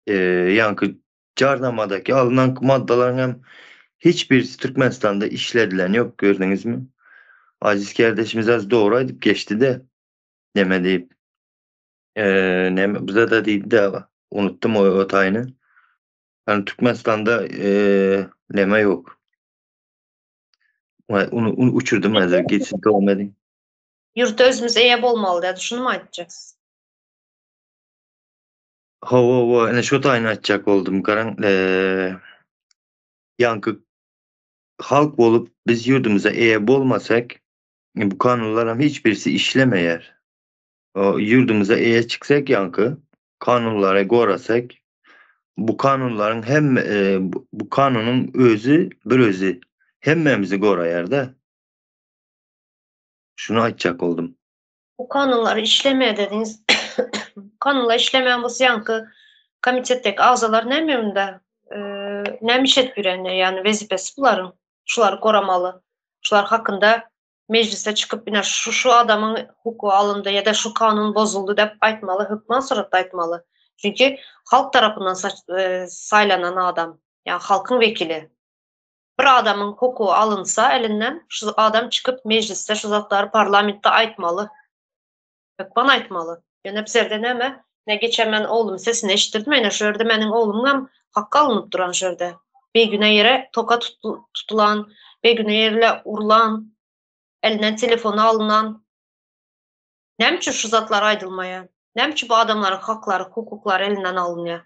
ýaňky Jarnamadaky alnan maddalaryň hem hiç birisi Türkmenistanda işledilen ýok gördüňizmi? Aziz kardeşimiz az dogry aýdyp geçdi-de neme diýip. Eee neme bize de diýdi de unutdym o o taýyny. Yani Türkmenistanda eee neme ýok. Onu, onu uçurdum häzir geçsin dowam ediň. Ýurtda özümiz eýe bolmaly diýdi. Şuny aýtjaksyz? Hawa, hawa, ine şo taýyny aýtjak boldum. Garaň, ýaňky halk bolup biz ýurdumyza eýe bolmasak, bu kanunlaram hiç birisi işlemeýär. Ýurdumyza eýe çyksak ýaňky kanunlary gorasak, bu kanunlaryň hemme bu kanunyň özi bir özi hemmämizi goraýar-da. Şuny aýtjak boldum. Bu kanunlar işlemeýär dediňiz. Kanunlar işlemeýän bolsa ýaňky komitetdäki agzalar näme unda? Näme iş edip ýörenler? Ýagny wezipesi bularyň şulary goramaly. Şular hakynda mejlise çykyp ine şu şu adamyň hukugy alyndy ýa-da şu kanun bozuldy diýip aýtmaly, hökman suratda aýtmaly. Çünki halk tarapyndan saýlanan adam, ýagny halkyň wekili. Bir adamyň hukugy alynsa elinden, şu adam çykyp mejlisde şu zatlary parlamentde aýtmaly. Hökman aýtmaly. Ýöne bizlerde näme? Ne geçen men oglumyň sesini eşitdirdim, ene şu ýerde meniň oglumyňam haky alnyp duran şu ýerde. Bigünä ýere toka tutulan, bigünä ýerle urlan, elinden telefony alynan. Näme üçin şu zatlar aýdylmaýar? Näme üçin bu adamlaryň haklary, hukuklary elinden alynýar?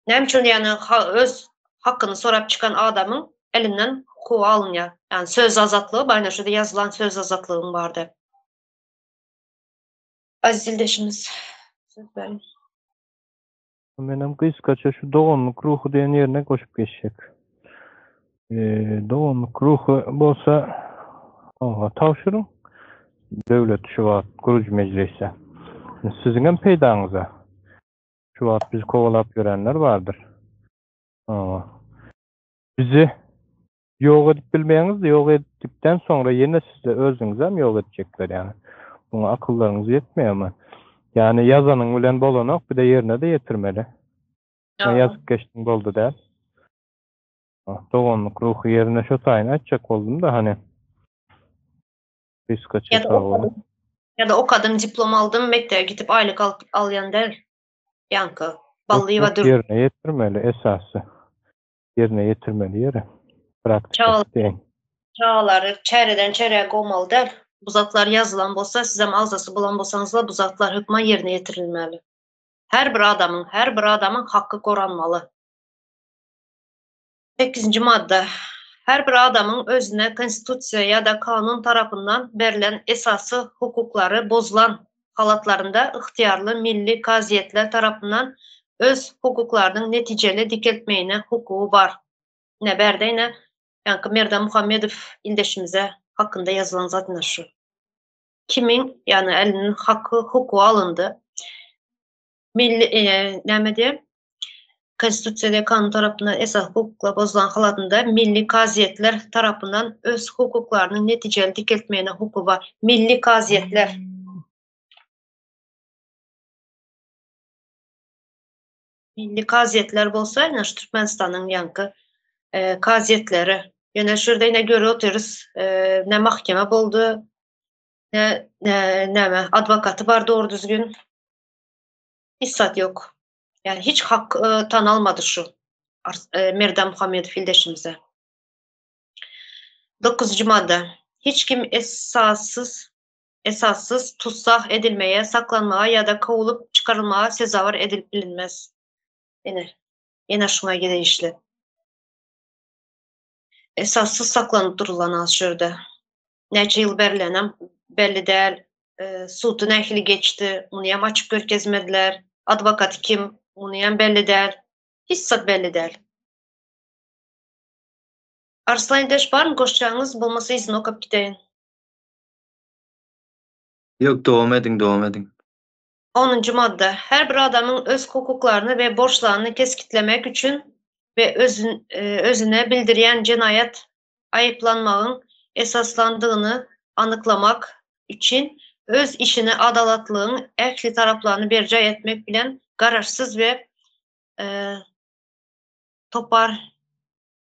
Näme üçin ýagny öz hakyny sorap çykan adamyň elinden hukugy alynýar? Ýagny söz azatlygy bar, ine şurada ýazylan söz azatlygyň bar diýip. Aziz ildeşimiz söz beriň. Menem gysgaça şu doganlyk ruhy diýen ýerine goşup geçjek. Doganlyk ruhy bolsa oňa tabşyryň. Döwlet şu wagt gurujy mejlise. Siziňem peýdaňyza. Şu wagt bizi kowalap ýörenler bardyr. Hawa. Bizi ýok edip bilmeýäňiz, ýok etdikden soňra ýene sizi özüňizem ýok etjekler ýaly. Muňa akyllaryňyz ýetmeýärmi? Ýagny ýazanyň bilen bolanok, bir-de ýerine-de ýetirmeli. Ýa ýazyp geçdiň boldy däl. Doganlyk ruhy ýerine şo taýyny aýtjak boldum-da hany. Gysgaça sag boluň. Ýa-da okadym, diplom aldym, mekdebe gidip aýlyk alyp alýan däl. Ýaňky Ballyýewa dur. Ýerine ýetirmeli esasy. Ýerine ýetirmeli ýeri. Praktikasy diýeýin. Çagalary çäreden çärä kowmaly däl. Bu zatlar ýazylan bolsa, sizem agzasy bolan bolsaňyzlar bu zatlar hökman ýerine ýetirilmeli. Her bir adamyň, her bir adamyň haky goranmaly. Sekizinji madda. Her bir adamyň özüne Konstitusiýa ýa-da kanun tarapyndan berlen esasy hukuklary bozulan halatlarynda ygtyýarly milli kazyýetler tarapyndan öz hukuklarynyň netijeli dikeltmegine hukugy bar. Ine, bärde ine, ýaňky Merdan Muhammedow ildeşimize hakynda ýazylan zat ine şu. Kimiň, ýagny eliniň haky, hukugy alyndy. Milli näme diýer? Konstitusiýa we kanun tarapyndan esasy hukuklar bozulan halatynda milli kazyýetler tarapyndan öz hukuklarynyň netijeli dikeltmegine hukugy bar. Milli kazyýetler. Milli kazyýetler bolsa, ine şu Türkmenistanyň ýaňky kazyýetleri. Ýöne şu ýerde ine görüp otyrys, ne mahkeme boldy, ne näme adwokaty bar dogry düzgün. Hiç zat ýok. Ýani hiç hak tanalmady şu Merdan Muhammedow ildeşimize. Dokuzynjy madda. Hiç kim esassyz esassyz tussag edilmegä, saklanmaga ýa-da kowulyp çykarylmaga sezewar edilip bilinmez. Ine, ýene şuňa degişli. Esassyz saklanyp durulan az şu ýerde. Näçe ýyl berlenem belli däl. Sudy nähili geçdi, munyam açyp görkezmediler. Adwokaty kim, munyam belli däl. Hiç zat belli däl. Arslan ildeş barmy goşjagyňyz, bolmasa yzyny okap gideýin. Ýok dowam ediň dowam ediň. Onunjy madda. Her bir adamyň öz hukuklaryny we borçlaryny kesgitlemek üçin we özüne bildirýän jenaýat aýyplanmagyň esaslandygyny anyklamak üçin öz işini adalatlygyň ähli taraplaryny berjaý etmek bilen garaşsyz we topar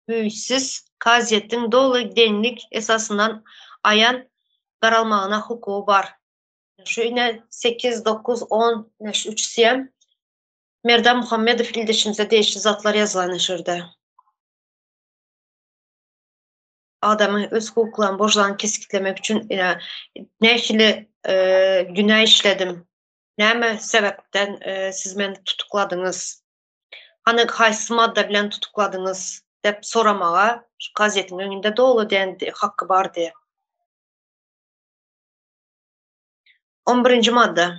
güýçsiz kazyýetiň doly deňlik esasyndan aýan garalmagyna hukugy bar. Şu ine sekiz, dokuz, on, ine şu üçüsem Merdan Muhammedow ildeşimize degişli zatlar ýazylan ine şu ýerde. Adamyň öz hukuklaryny, borçlaryny kesgitlemek üçin ine nähili günä işledim, näme sebäpden siz meni tutukladyňyz? Hany haýsy madda bilen tutukladyňyz dep soramaga şu kazyýetiň öňünde doly diýen hakky bar diýe. On birinji madda.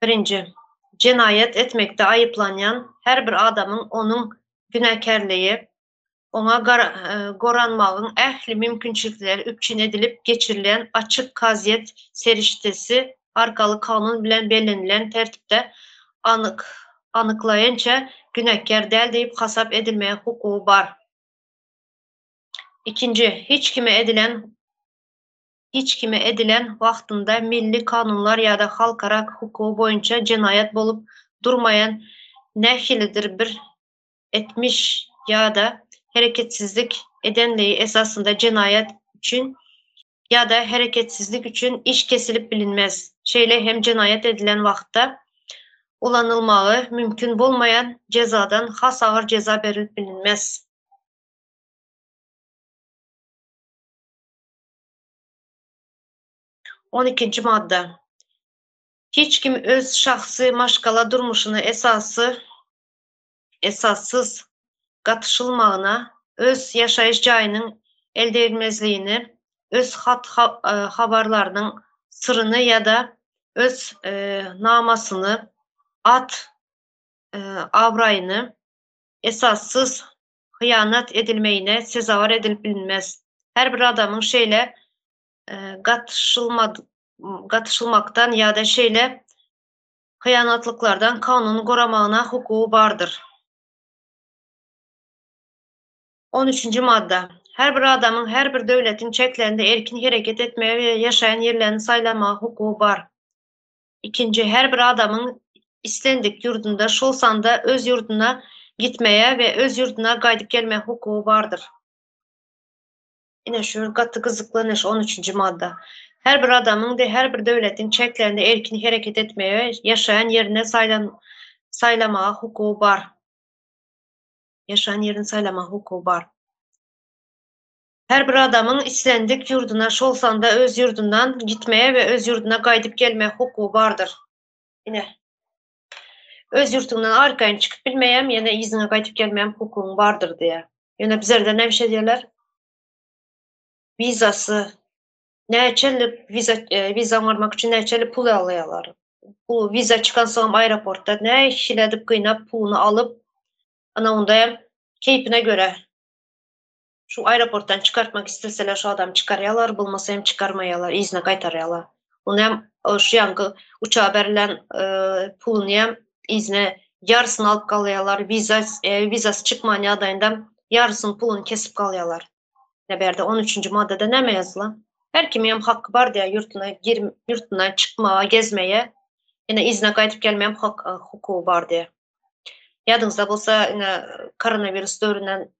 Birinji. Jenaýat etmekde aýyplanýan her bir adamyň onuň günäkärligi oňa goranmagyň ähli mümkinçilikleri üpjün edilip geçirilen açyk kazyýet serişdesi arkaly kanun bilen bellenilen tertipde anyk anyklaýynça günäkär däl diýip hasap edilmäge hukugy bar. Ikinji, hiç kime edilen hiç kime edilen wagtynda milli kanunlar ýa-da halkara hukugy boýunça jenaýat bolup durmaýan nähilidir bir etmiş ýa-da hereketsizlik edenligi esasynda jenaýat üçin ýa-da hereketsizlik üçin iş kesilip bilinmez, şeýle hem jenaýat edilen wagtda ulanylmagy mümkin bolmaýan jezadan has agyr jeza berilip bilinmez. On ikinji madda. Hiç kim öz şahsy maşgala durmuşyna esasy esassyz gatyşylmagyna, öz ýaşaýyş jaýynyň eldegrilmezligini, öz hat-habarlarynyň syryny ýa-da öz namasyny, at-abraýyny esassyz hyýanat edilmegine sezewar edilip bilinmez. Her bir adamyň şeýle gatyşylmakdan ýa-da şeýle hyýanatlyklardan kanuny goramagyna hukugy bardyr. On üçünji madda. Her bir adamyň her bir döwletiň çäklerinde erkin hereket etmege we ýaşaýan ýerlerini saýlamaga hukugy bar. Ikinji, her bir adamyň islendik ýurdunda, şol sanda öz ýurduna gitmege we öz ýurduna gaýdyp gelmege hukugy bardyr. Ine şu gaty gyzykly ine şu on üçünji madda. Her bir adamyň de her bir döwletiň çäklerinde erkin hereket etmege, ýaşaýan ýerine saýlan saýlamaga hukugy bar. Ýaşaýan ýerini saýlamaga hukugy bar. Her bir adamyň islendik ýurduna, şol sanda öz ýurdundan gitmege we öz ýurduna gaýdyp gelmege hukugy bardyr. Ine. Öz ýurtuňdan arkaýyn çykyp bilmeýäm, ýene yzyňa gaýdyp gelmäm hukugyň bardyr diýýär. Ýöne bizlerde näme şey diýerler? Wizasy näçeli wiza wiza oňarmak üçin näçeli pul alýarlar. Bu wiza çykan soň aeroportda nähili edip gynap puluny alyp, ana onda hem keýpine görä şu aeroportdan çykartmak isteseler şu adamy çykarýarlar, bolmasa hem çykarmaýarlar, yzyna gaýtarýarlar. Ony hem şu ýanky uçaga berlen puluny hem yzyna ýarysyny alyp galýarlar, wiza wizasy çykman ýagdaýynda ýarysyny puluny kesip galýarlar. Ne bärde 13-nji maddada näme ýazylan? Her kimiň hem haky bar diýýär ýurtuna gir ýurtuna çykmaga, gezmege, ýene yzyna gaýdyp gelmäge hem hak hukugy bar diýýär. Ýadyňyzda bolsa, ine koronawirus döwründen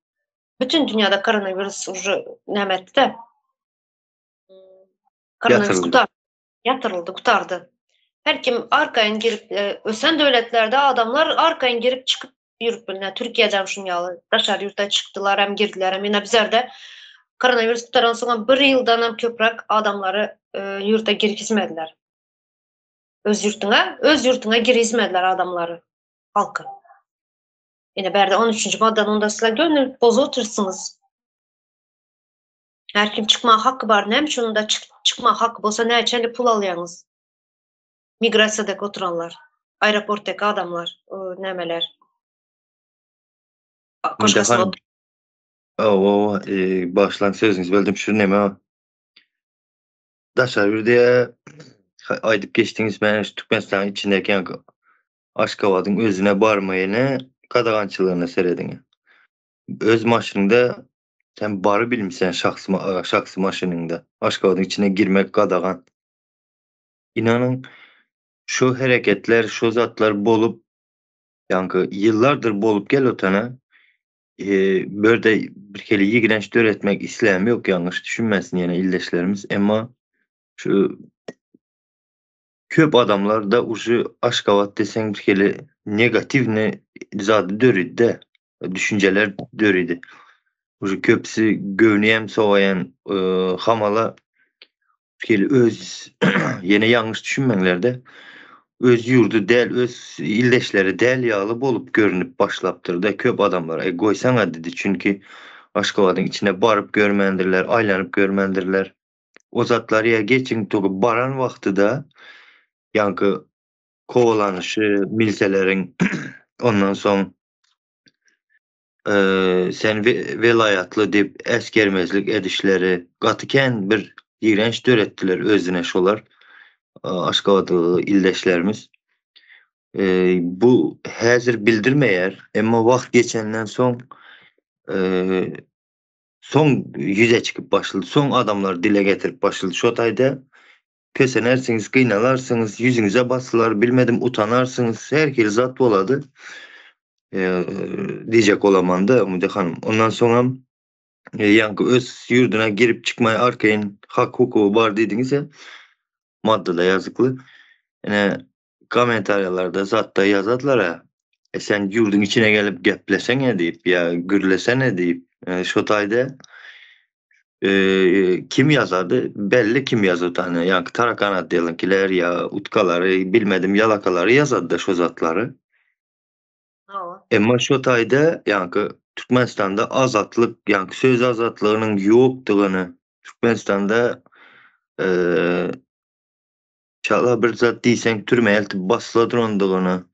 Bütün dünýäde koronawirus uje näme etdi-de. Koronawirus gutar ýatyryldy, gutardy. Her kim arkaýyn girip, e, ösen döwletlerde adamlar arkaýyn girip çykyp ýürüp bilne. Türkiýede hem şuň ýaly daşary ýurta çykdylar hem girdiler hem. Ýöne bizlerde Koronawirus gutaran soňam bir ýyldanam köpräk adamlary ýurda girgizmediler. Öz ýurtuňa, öz ýurtuňa girizmediler adamlary, halky. Ine bärde 13-nji maddany onda sizler göni bozup otyrsyňyz. Her kim çykmaga haky bar, näme üçin onda çykmaga haky bolsa näçeli pul alýaňyz? Migrasiýadaky oturanlar, aeroportdaky adamlar, nämeler. Koşkasyna Hawa, bagyşlaň sözüňizi böldüm. Şu neme daşary ýurda aýdyp geçdiňiz, men şu Türkmenistanyň içindäki ýaňky Aşgabadyň özüne barmaýyny gadagançylygyna serediň. Öz maşynyňda sen barybilmseň şahsy şahsy maşynyňda Aşgabadyň içine girmek gadagan. Inanyň şu hereketler, şu zatlar bolup ýaňky ýyllardyr bolup gel otana börde bir hili ýigrenç döretmek isläm ýok ýalňyş düşünmesin ýene ildeşlerimiz emma şu köp adamlarda uje Aşgabat deseň bir hili negatiwny zady döredi-de düşünjeler döredi. Uje köpüsi göwnüem sowaýan hamala Şeýle öz ýene ýalňyş düşünmeňlerde öz ýurdy däl, öz ildeşleri däl ýaly bolup görünip başlapdyr-da köp adamlara. E goýsaňa diýdi, çünki Aşgabadyň içine baryp görmändirler, aýlanyp görmändirler. O zatlar ýa geçiň togy baran wagty-da ýaňky kowalanyşy milseleriň ondan soň sen welaýatly diýip äsgermezlik edişleri gaty kän bir ýigrenç döretdiler özüne şolar Aşgabatly ildeşlerimiz. Bu häzir bildirmeýär, emma wagt geçenden soň soň ýüze çykyp başlady, soň adamlar dile getirip başlady. Şo taýda kösenersiňiz, gynalarsyňyz, ýüzüňize basylar, bilmedim utanarsyňyz, her hili zat bolady. Diýjek bolamanda Umyda hanym. Ondan soňam ýaňky öz ýurduna girip çykmaý arkaýyn hak hukugy bar diýdiňiz-ä. Maddada ýazykly. Ine kommentariýalarda zatda ýazadylar-a. E sen ýurduň içine gelip gepleseňe diýip ýa gürlesene diýip. Şo taýda kim ýazady? Belli kim ýazady. Ýaňky tarakan atdeliňkiler ýa utkalary bilmedim ýalakalary ýazady-da şo zatlary. Hawa. Emma şo taýda ýaňky Türkmenistanda azatlyk, ýaňky söz azatlygynyň ýokdugyny, Türkmenistanda çala bir zat diýseň türmä eltip basyla durandygyny,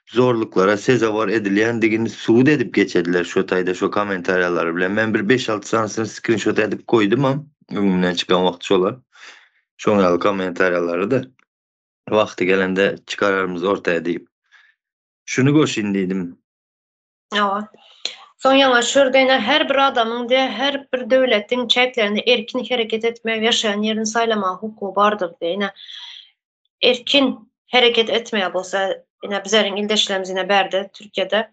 zorluklara sezewar edilýändigini subut edip geçediler şo taýda şo kommentariýalary bilen. Men bir beş-alty sanysyny skrinşot edip goýdumam, öňümden çykan wagty şolar. Şoň ýaly kommentariýalary-da. Wagty gelende çykararmyz ortaya diýip. Şuny goşyn diýdim. Hawa. Soň ýaňa şurda ine her bir adamyň diýe her bir döwletiň çäklerinde erkin hereket etmegi, ýaşaýan ýerini saýlamaga hukugy bardyr diýe. Ine erkin hereket etmeýär bolsa, ine bizleriň ildeşlerimiz ine bärde Türkiýede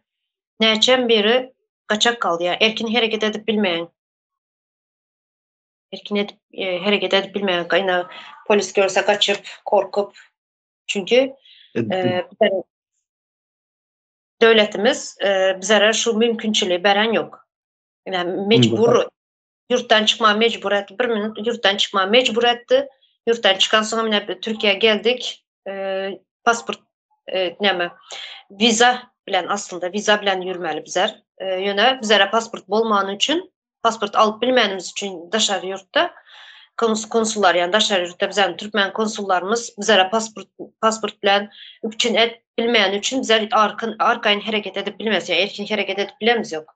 näçem biri gaçak galdy ýa erkin hereket edip bilmeýän. Erkin edip hereket edip bilmeýän ine polis görse gaçyp, korkup. Çünki döwletimiz bizlere şu mümkinçiligi beren ýok. Ine mejbur ýurtdan çykmaga mejbur etdi. Bir minut ýurtdan çykmaga mejbur etdi. Ýurtdan çykan soň ine Türkiýä geldik. Pasport näme wiza bilen aslynda wiza bilen ýürmeli bizler. Ýöne bizlere pasport bolmany üçin pasport alyp bilmänimiz üçin daşary ýurtda konsullar ýani daşary ýurtda bizäniň türkmen konsullarymyz bizlere pasport pasport bilen üpjün et bilmäni üçin bizler arkyn arkaýyn hereket edip bilmez ýa erkin hereket edip bilemiz ýok.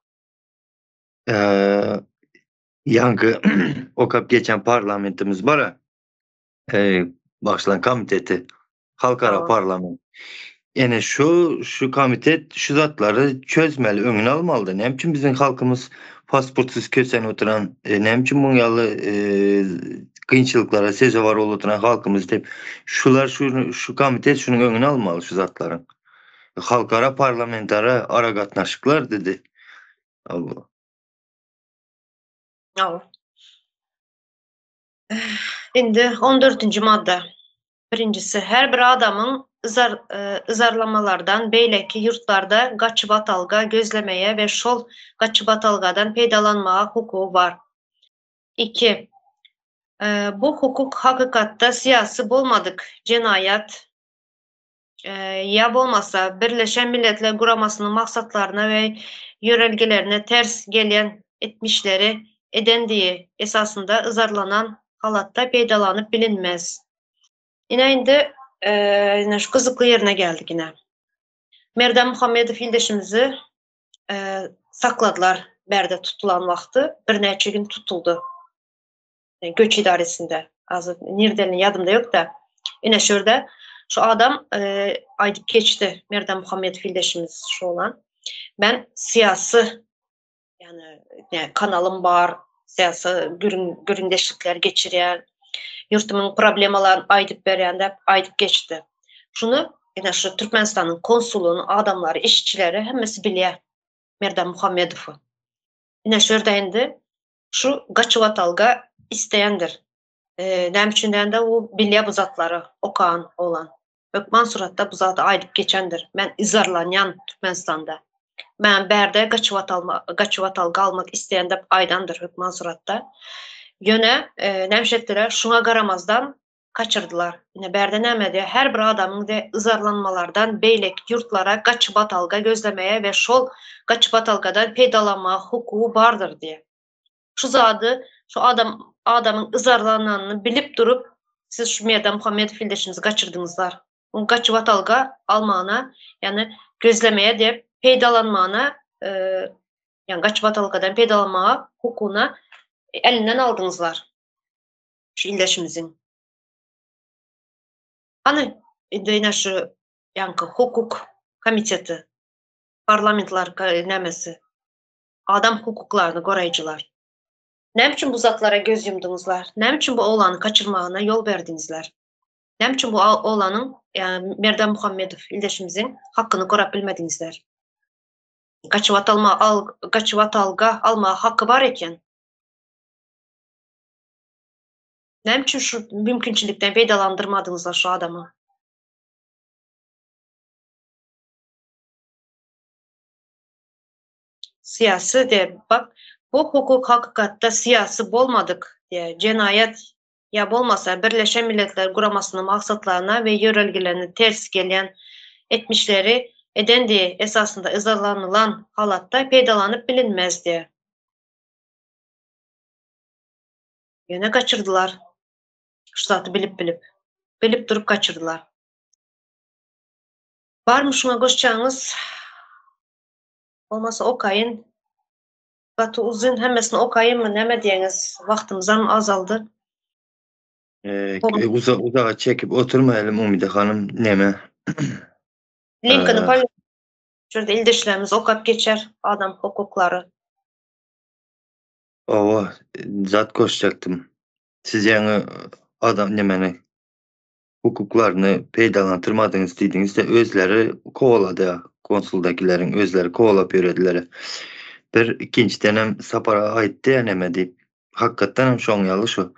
Ýaňky okap geçen parlamentimiz bar-a, başlan komiteti. Halkara parlament. Ene şu şu komitet şu zatlary çözmeli, öňüni almalydy. Näme üçin biziň halkymyz pasportsyz kösen oturan, e, näme üçin muň ýaly e, kynçylyklara sezewar bolup oturan halkymyz diýip, şular şu şu komitet şunuň öňüni almaly şu zatlaryň. Halkara parlamentara aragatnaşyklar dedi. Allah. Hawa. Indi 14-nji madda. Birinjisi, her bir adamyň yzar, yzarlamalardan beýleki ýurtlarda gaçybatalga gözlemäge we şol gaçybatalgadan peýdalanmaga hukugy bar. 2. Bu hukuk hakykatda syýasy bolmadyk jenaýat ýa bolmasa Birleşen Milletler Guramasynyň maksatlaryna we ýörelgelerine ters gelýän etmişleri edendigi esasynda yzarlanan halatda peýdalanyp bilinmez. Ine indi ine şu gyzykly ýerine geldik ine. Merdan Muhammedow ildeşimizi sakladylar bärde tutulan wagty birnäçe gün tutuldy. Göç idaresinde. Hazır nirdenini ýadymda ýok-da. Ine şu ýerde şu adam aýdyp geçdi Merdan Muhammedow ildeşimiz şu olan. Men syýasy ýagny kanalym bar, syýasy gürrüňdeşlikler geçirýän, ýurtumyň problemalaryny aýdyp berýän diýip aýdyp geçdi. Şuny ine şu Türkmenistanyň konsulynyň adamlary, işçileri hemmesi bilýär Merdan Muhammedowy. Ine şu ýerde indi şu gaçybatalga isleýändir. Näme üçin diýende o bilýär bu zatlary okan oglan. Hökman suratda bu zady aýdyp geçendir. Men yzarlanýan Türkmenistanda. Men bärde gaçybatalma gaçybatalga almak isleýän diýip aýdandyr hökman suratda. Ýöne näme etdiler? Şuňa garamazdan gaçyrdylar. Ine bärde näme diýýär? Her bir adamyň de yzarlanmalardan beýleki ýurtlara gaçybatalga gözlemege we şol gaçybatalgadan peýdalanmaga hukugy bardyr diýýär. Şu zady şu adam adamyň yzarlananyny bilip durup siz şu Merdan Muhammedow ildeşimizi gaçyrdyňyzlar. Oň gaçybatalga almagyna, ýagny gözlemeye diýip peýdalanmagyna, ýagny gaçybatalgadan peýdalanmaga hukugyna elinden aldyňyzlar. Şu ildeşimiziň. Hany indi ine şu ýaňky hukuk komiteti, parlamentler nämesi, adam hukuklaryny goraýjylar. Näme üçin bu zatlara göz ýumduňyzlar? Näme üçin bu oglany gaçyrmagyna ýol berdiňizler? Näme üçin bu oglanyň, ýagny Merdan Muhammedow ildeşimiziň hakyny gorap bilmediňizler? Gaçybatalma al gaçybatalga almaga haky bar eken. Näme üçin şu mümkinçilikden peýdalandyrmadyňyzlar şu adamy? Syýasy diýip, bak, bu hukuk hakykatda syýasy bolmadyk diýýär, jenaýat ýa bolmasa Birleşen Milletler Guramasynyň maksatlaryna we ýörelgelerine ters gelýän etmişleri edendigi esasynda yzarlanylan halatda peýdalanyp bilinmez diýýär. Ýöne gaçyrdylar. Şu zady bilip-bilip. Bilip durup gaçyrdylar. Barmy şuňa goşjagyňyz? Bolmasa okaýyn. Gaty uzyn hemmesini okaýynmy näme diýeňiz? Wagtymyzam azaldy. Uza uzaga çekip oturmaýalym Umyda hanym neme. Linkini paý Şurada ildeşlerimiz okap geçer adam hukuklary. Owa, zat goşjakdym. Siz ýaňy adam nemeni hukuklaryny peýdalantyrmadyňyz diýdiňiz-de, özleri kowalady, konsuldakileriň özleri kowalap ýörediler. Bir ikinjidenem Sapar aga aýtdy ýa neme diýip, hakykatdanam şoň ýaly şu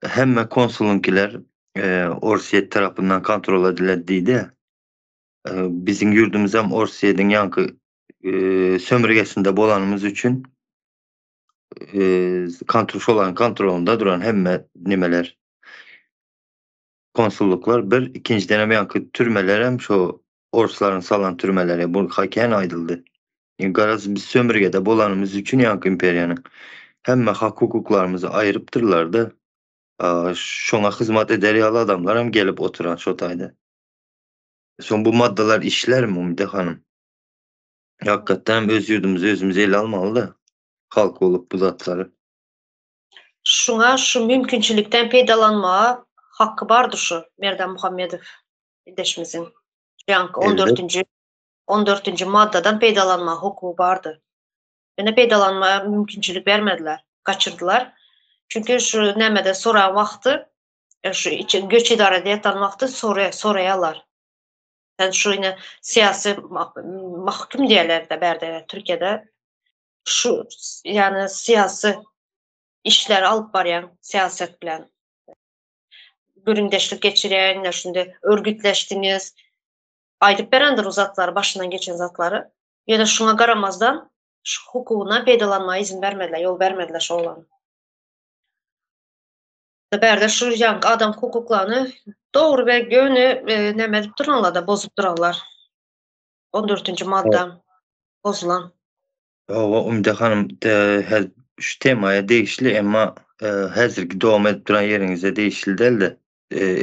hemme konsulyňkiler Orsýet tarapyndan kontrol ediler diýdi. Biziň ýurdumyzam Orsýetiň ýaňky sömürgesinde bolanymyz üçin kontrol şolaryň kontrolynda duran hemme nimeler konsulluklar bir ikinjidenem ýaňky türmelerem şo orslaryň salan türmeleri bu kän aýdyldy. Garaz biz sömürgede bolanymyz üçin ýaňky imperiýanyň hemme hak hukuklarymyzy aýrypdyrlarda şoňa hyzmat eder ýaly adamlar hem gelip oturan şo taýda. Soň bu maddalar işlermi Umyda hanym? Hakykatdan hem öz ýurdumyzy özümiz ele almaly-da, halk bolup bu zatlary. Şuňa şu mümkinçilikden peýdalanmaga haky bardy şu Merdan Muhammedow ildeşimiziň. Ýaňky on dördünji on dördünji maddadan peýdalanmaga hukugy bardy. Ýöne peýdalanmaga mümkinçilik bermediler, gaçyrdylar. Çünki şu nämede soran wagty, şu göç edarada ýatan wagty soraýarlar. Sen şu ine syýasy mahkum diýerler-de bärde Türkiýede. Şu ýagny syýasy işleri alyp barýan syýasat bilen gürrüňdeşlik geçirýän, ine şunda örgütleşdiňiz. Aýdyp berendir o zatlary, başyndan geçen zatlary. Ýöne şuňa garamazdan şu hukugyna peýdalanmaga izin bermediler, ýol bermediler şu oglana. Bärde şu ýaňky adam hukuklaryny dogry we göni näme edip duranlar-da, bozup duranlar. On dördünji madda bozulan. Hawa, Umyda hanym, şu temaya degişli, emma häzirki dowam edip duran ýeriňize degişli däl-de,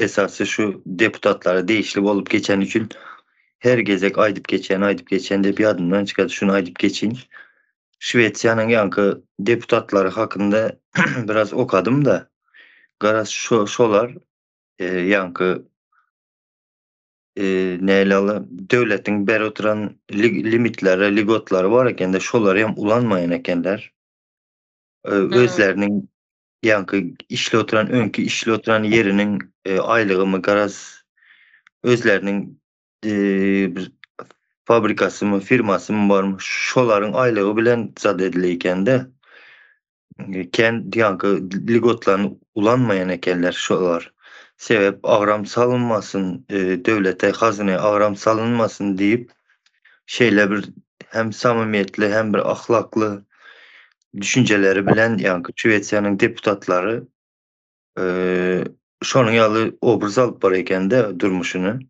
esasy şu deputatlara degişli bolup geçeni üçin her gezek aýdyp geçýän, aýdyp geçýän diýip ýadymdan çykady, şuny aýdyp geçeýin. Şwesiýanyň ýaňky deputatlary hakynda biraz okadym-da, garaz şo şolar ýaňky nälaly döwletiň berip oturan limitleri, ligotlary bar ekende şolary hem ulanmaýan ekenler. Özleriniň ýaňky işli oturan öňki işli oturan ýeriniň aýlygymy garaz özleriniň bir fabrikasymy, firmasymy barmy, şolaryň aýlygy bilen zat edileýkende kän ýaňky ligotlaryny ulanmaýan ekenler şolar. Sebäp agram salynmasyn, döwlete, hazynaya agram salynmasyn diýip, şeýle bir hem samymyýetli, hem bir ahlakly düşünjeleri bilen ýaňky Şwesiýanyň deputatlary şonuň ýaly obraz alyp bar ekende durmuşyny.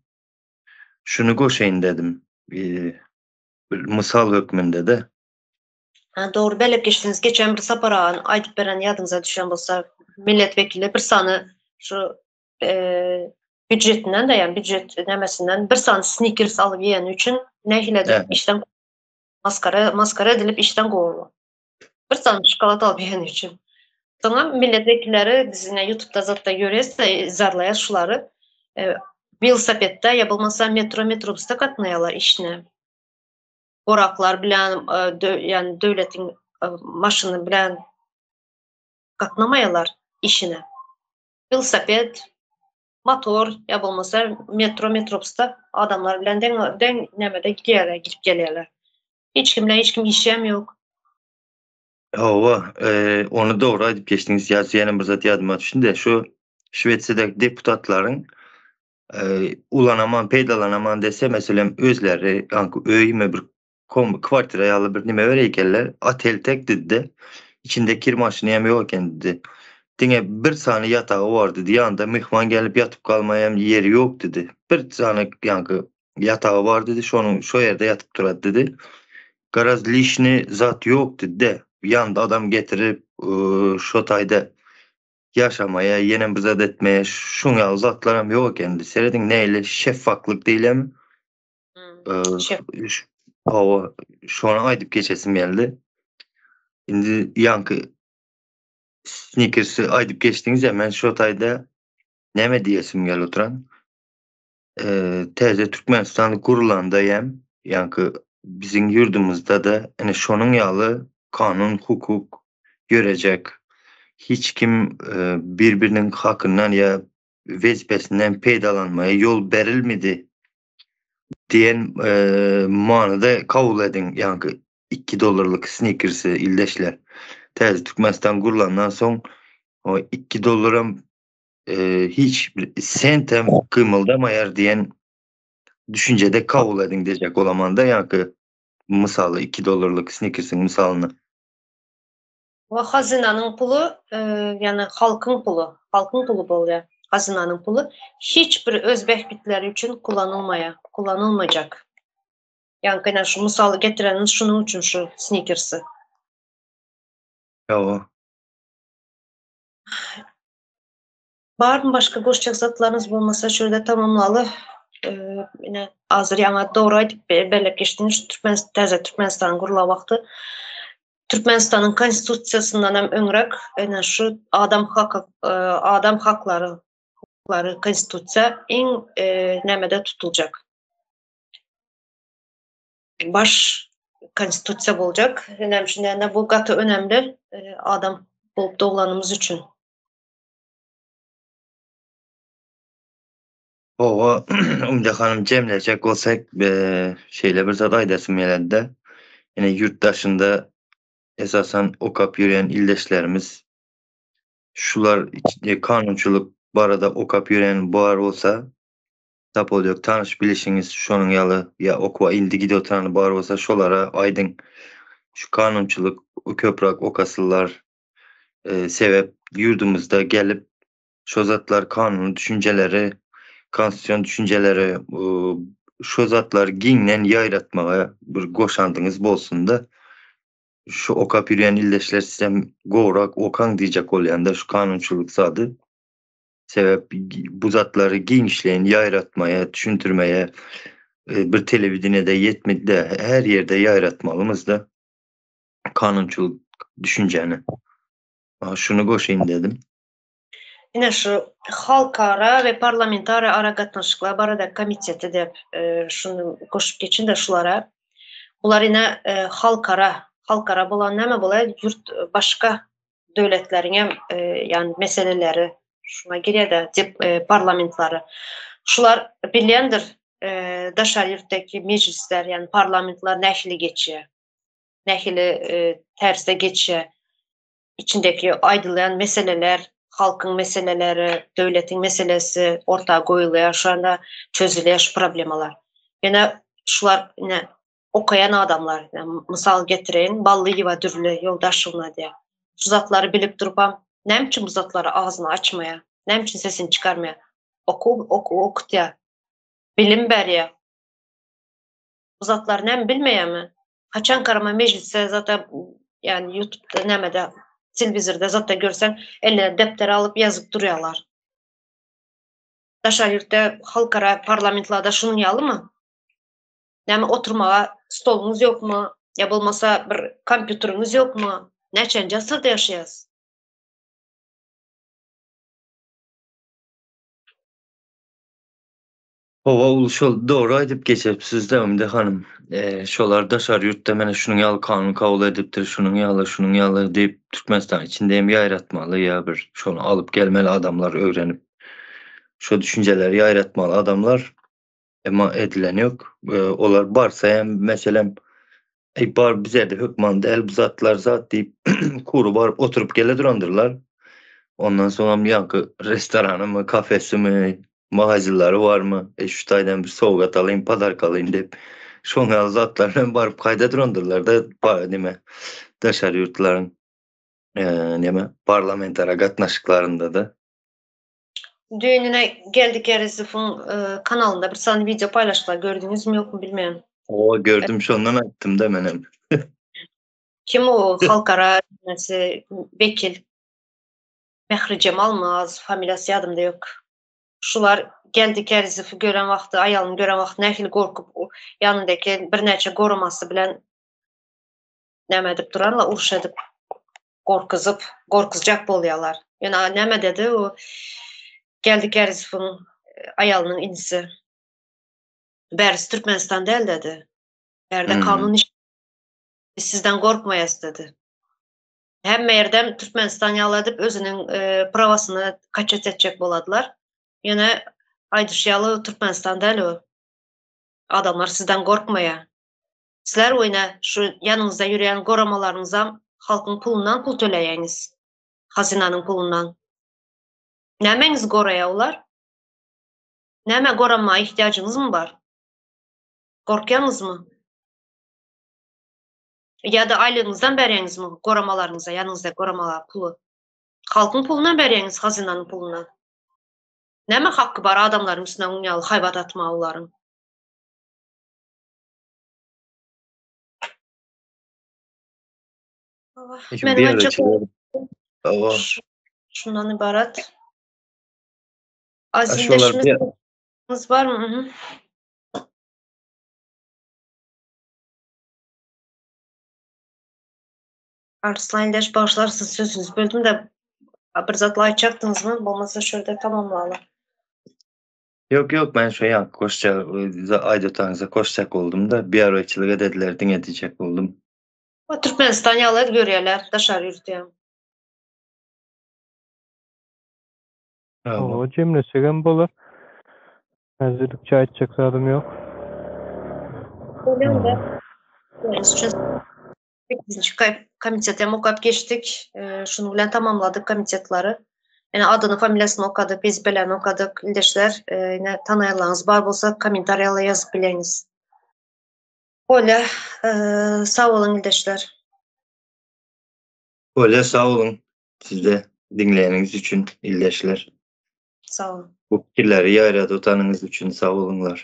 Şuny goşaýyn dedim. Bir mysal hökmünde-de. Ha, dogry belep geçdiňiz. Geçen bir Sapar aganyň aýdyp beren ýadyňyza düşen bolsa, milletvekili bir sany şu býudjetinden de, ýagny býudjet nämesinden bir sany snikers alyp iýeni üçin nähili edip işden maskara maskara edilip işden kowuldy. Bir sany şokolad alyp iýeni üçin. Soňam milletvekilleri biz ine YouTube'da zatda görýäs, yzarlaýas şulary. Welosipedde ýa bolmasa metro metrobusda gatnaýarlar işine. Oraklar bilen, ýagny döwletiň maşyny bilen gatnamaýarlar işine. Welosiped, motor ýa bolmasa metro metrobusda adamlar bilen deň deň nämede gidýärler, gidip gelýärler. Hiç kim bilen hiç kim işem ýok. Hawa, ony dogry aýdyp geçdiňiz. Ýa ýene bir zat ýadyma düşdi-de, şu Şwesiýadaky deputatlaryň ulanaman, peýdalanaman dese, meselem, özleri ýaňky öýme bir kom kwartira ýaly bir nime bereýkenler, otel tek diýdi-de, içinde kir maşyny hem ýok eken diýdi. Diňe bir sany ýatagy bar diýdi, ýanynda myhman gelip ýatyp galmaýa hem ýeri ýok diýdi. Bir sany ýaňky ýatagy bar diýdi, şonuň şo ýerde ýatyp durady diýdi. Garaz lişni zat ýok diýdi-de, ýanynda adam getirip, şo taýda ýaşamaýa, ýenem bir zat etmeýä, şuň ýaly zatlaram ýok eken. Serediň nähili şeffaklyk diýilemi? Hawa, şony aýdyp geçesim geldi. Indi ýaňky Snickers'i aýdyp geçdiňiz-ä, men şo taýda näme diýesim gelip oturan. Täze Türkmenistan gurlanda hem, ýaňky biziň ýurdumyzda-da ine şonuň ýaly kanun, hukuk ýörejek. Hiç kim bir-biriniň hakyndan ýa wezipesinden peýdalanmaga ýol berilmedi diýen manyda kabul ediň, ýaňky 2 dollarlyk snikersi ildeşler. Täze Türkmenistan gurlandan soň o 2 dollaram hiç bir sentem gymyldamaýar diýen düşünjede kabul ediň diýjek bolamanda ýaňky mysaly 2 dollarlyk snikersiň mysalyny. We hazynanyň puly, ýagny halkyň puly, halkyň puly bolýar. Hazynanyň puly hiç bir öz bähbitleri üçin kullanylmaýar, kullanylmajak. Ýaňky ine şu mysaly getirenimiz şunuň üçin şu snikersi. Hawa. Barmy başga goşjak zatlaryňyz bolmasa şu ýerde tamamlaly. Ine hazir ýaňy dogry aýdyp belläp geçdiňiz Türkmen täze Türkmenistan gurlan wagty Türkmenistanyň konstitusiýasyndan hem öňräk ine şu adam haky adam haklary hukuklary konstitusiýa iň nämede tutuljak. Baş konstitusiýa boljak. Näme üçin diýende bu gaty önemli adam bolup doglanymyz üçin. Hawa, Umyda hanym jemlejek bolsak, şeýle bir zat aýdasym gelende, ine ýurt daşynda esasan okap ýörýän ildeşlerimiz şular kanunçylyk barada okap ýören bar bolsa, tapawudy ýok, tanyş bilişiňiz şonuň ýaly ýa okuwa indi gidip oturany bar bolsa şolara aýdyň şu kanunçylyk köpräk okasynlar. Sebäp ýurdumyzda gelip. Şo zatlar kanuny düşünjeleri, konstitusion düşünjeleri şo zatlary giňden ýaýratmaga bir goşandyňyz bolsun-da. Şu okap ýörýän ildeşler sizem gowrak okaň diýjek bolýan-da şu kanunçylyk zady. Sebäp bu zatlary giňişleýin ýaýratmaýa, düşündirmäýe bir telewideniýede ýetmedi-de, her ýerde ýaýratmalymyz-da kanunçylyk düşünjäni. Şuny goşaýyn dedim. Ine şu Halkara we parlamentara aragatnaşyklar barada komiteti dep şuny goşup geçin-de şulara. Bular ine halkara, halkara bolan näme bolar? Ýurt başga döwletleriň hem ýagny meseleleri şuňa girýär-de, dep parlamentleri. Şular bilýändir daşary ýurtdaky mejlisler, ýagny parlamentler nähili geçýär, nähili terzde geçýär. Içindäki aýdylýan meseleler, halkyň meseleleri, döwletiň meselesi orta goýulýar, şonda çözülýär şu problemalar. Ýöne şular ine okaýan adamlar, mysal getireýin, Ballyýewa Dürli Ýoldaşowna diýýär. Şu zatlary bilip durubam, näme üçin bu zatlary agzyny açmaýar? Näme üçin sesini çykarmaýar? Okuw, okuw okutýar. Bilim berýär. Bu zatlary näme bilmeýärmi? Haçan garama mejlisde zata ýani ýutubda nämede telewizorda zatda görseň eline depder alyp ýazyp durýarlar. Daşary ýurtda halkara parlamentlarda şunuň ýalymy? Näme oturmaga stoluňyz ýokmy? Ýa bolmasa bir kompýuteriňiz ýokmy? Näçenji asyrda ýaşaýas? Hawa ol şol dogry aýdyp geçepsizde Umide hanym. Şolar daşary ýurtda menä şunuň ýaly kanun kabul edipdir, şunuň ýaly, şunuň ýaly diýip Türkmenistan içinde hem ýaýratmaly ýa bir şony alyp gelmeli adamlar öwrenip şo düşünjeleri ýaýratmaly adamlar. Emma edilen ýok. Olar barsa hem meselem Eý bar bizede hökman däl bu zatlar zat diýip kury baryp oturyp gele durandyrlar. Ondan soňam ýaňky restoranymy, kafesimi, magazinlary barmy, eý şu taýdan bir sowgat alyň, podarka alyň diýip şoň ýaly zatlar bilen baryp gaýda durandyrlar-da neme daşary ýurtlaryň neme parlamentara gatnaşyklarynda-da. Düýn ine Geldi Kerizowyň kanalynda bir sany wideo paýlaşdylar, gördüňizmi ýokmy bilmeýän. Hawa gördüm şondan aýtdym-da menem. Kim o halkara nesi wekil? Mähri Jemalmy az familiýasy ýadymda ýok. Şular Geldi Kerizowy gören wagty, aýalyny gören wagty nähili gorkup ýanyndaky birnäçe goramasy bilen näme edip durarlar, uruş edip gorkuzyp, gorkuzjak bolýarlar. Ýöne näme dedi o Geldi Kärizowyň aýalynyň inisi. Bärisi Türkmenistan däl dedi. Bärde kanun iş biz sizden gorkmaýas dedi. Hemme ýerdem Türkmenistan ýaly edip özüniň prawasyny kaçat etjek boladylar. Ýöne aýdyşy ýaly Türkmenistan däl o. Adamlar sizden gorkmaýar. Sizler oýna şu ýanyňyzda ýörýän goramalaryňyzam halkyň pulundan pul töleýäňiz. Hazynanyň pulundan. Nämäňizi goraýa olar? Nämä goranmaga ihtiýajyňyzmy bar? Gorkýaňyzmy? Ýa-da aýlygyňyzdan berýäňizmi goramalaryňyza ýanyňyzda goramalara puly? Halkyň pulundan berýäňiz hazynanyň pulundan. Näme hakky bar adamlaryň üstüne oň ýaly haýbat atmaga olaryň? Meniň aýtjak şundan ybarat. Aziz barmy? Arslan ildeş bagyşlarsyz sözüňizi böldüm de bir zatlar aýtjakdyňyzmy? Bolmasa şu ýerde tamamlaly. Ýok ýok men şo ýaňky goşjak aýdotanyňyza goşjak boldum-da biaroýçylyk edediler diňe diýjek boldum. Türkmenistan ýaly görýärler daşary ýurtda. Hawa jemlesegem bolar. Häzirlikçe aýtjak zadym ýok. Bolýanda. Sekizinji komitet hem okap geçdik. Şunuň bilen tamamladyk komitetleri. Ýene adyny, familiýasyny okadyk, wezipelerini okadyk. Ildeşler, ýene tanaýanlaryňyz bar bolsa kommentariýala ýazyp bileňiz. Bolýa, sag boluň ildeşler. Bolýa, sag boluň sizde diňleýäniňiz üçin ildeşler. Sag boluň. Bu pikirleri ýaýradutanyňyz üçin sag boluňlar.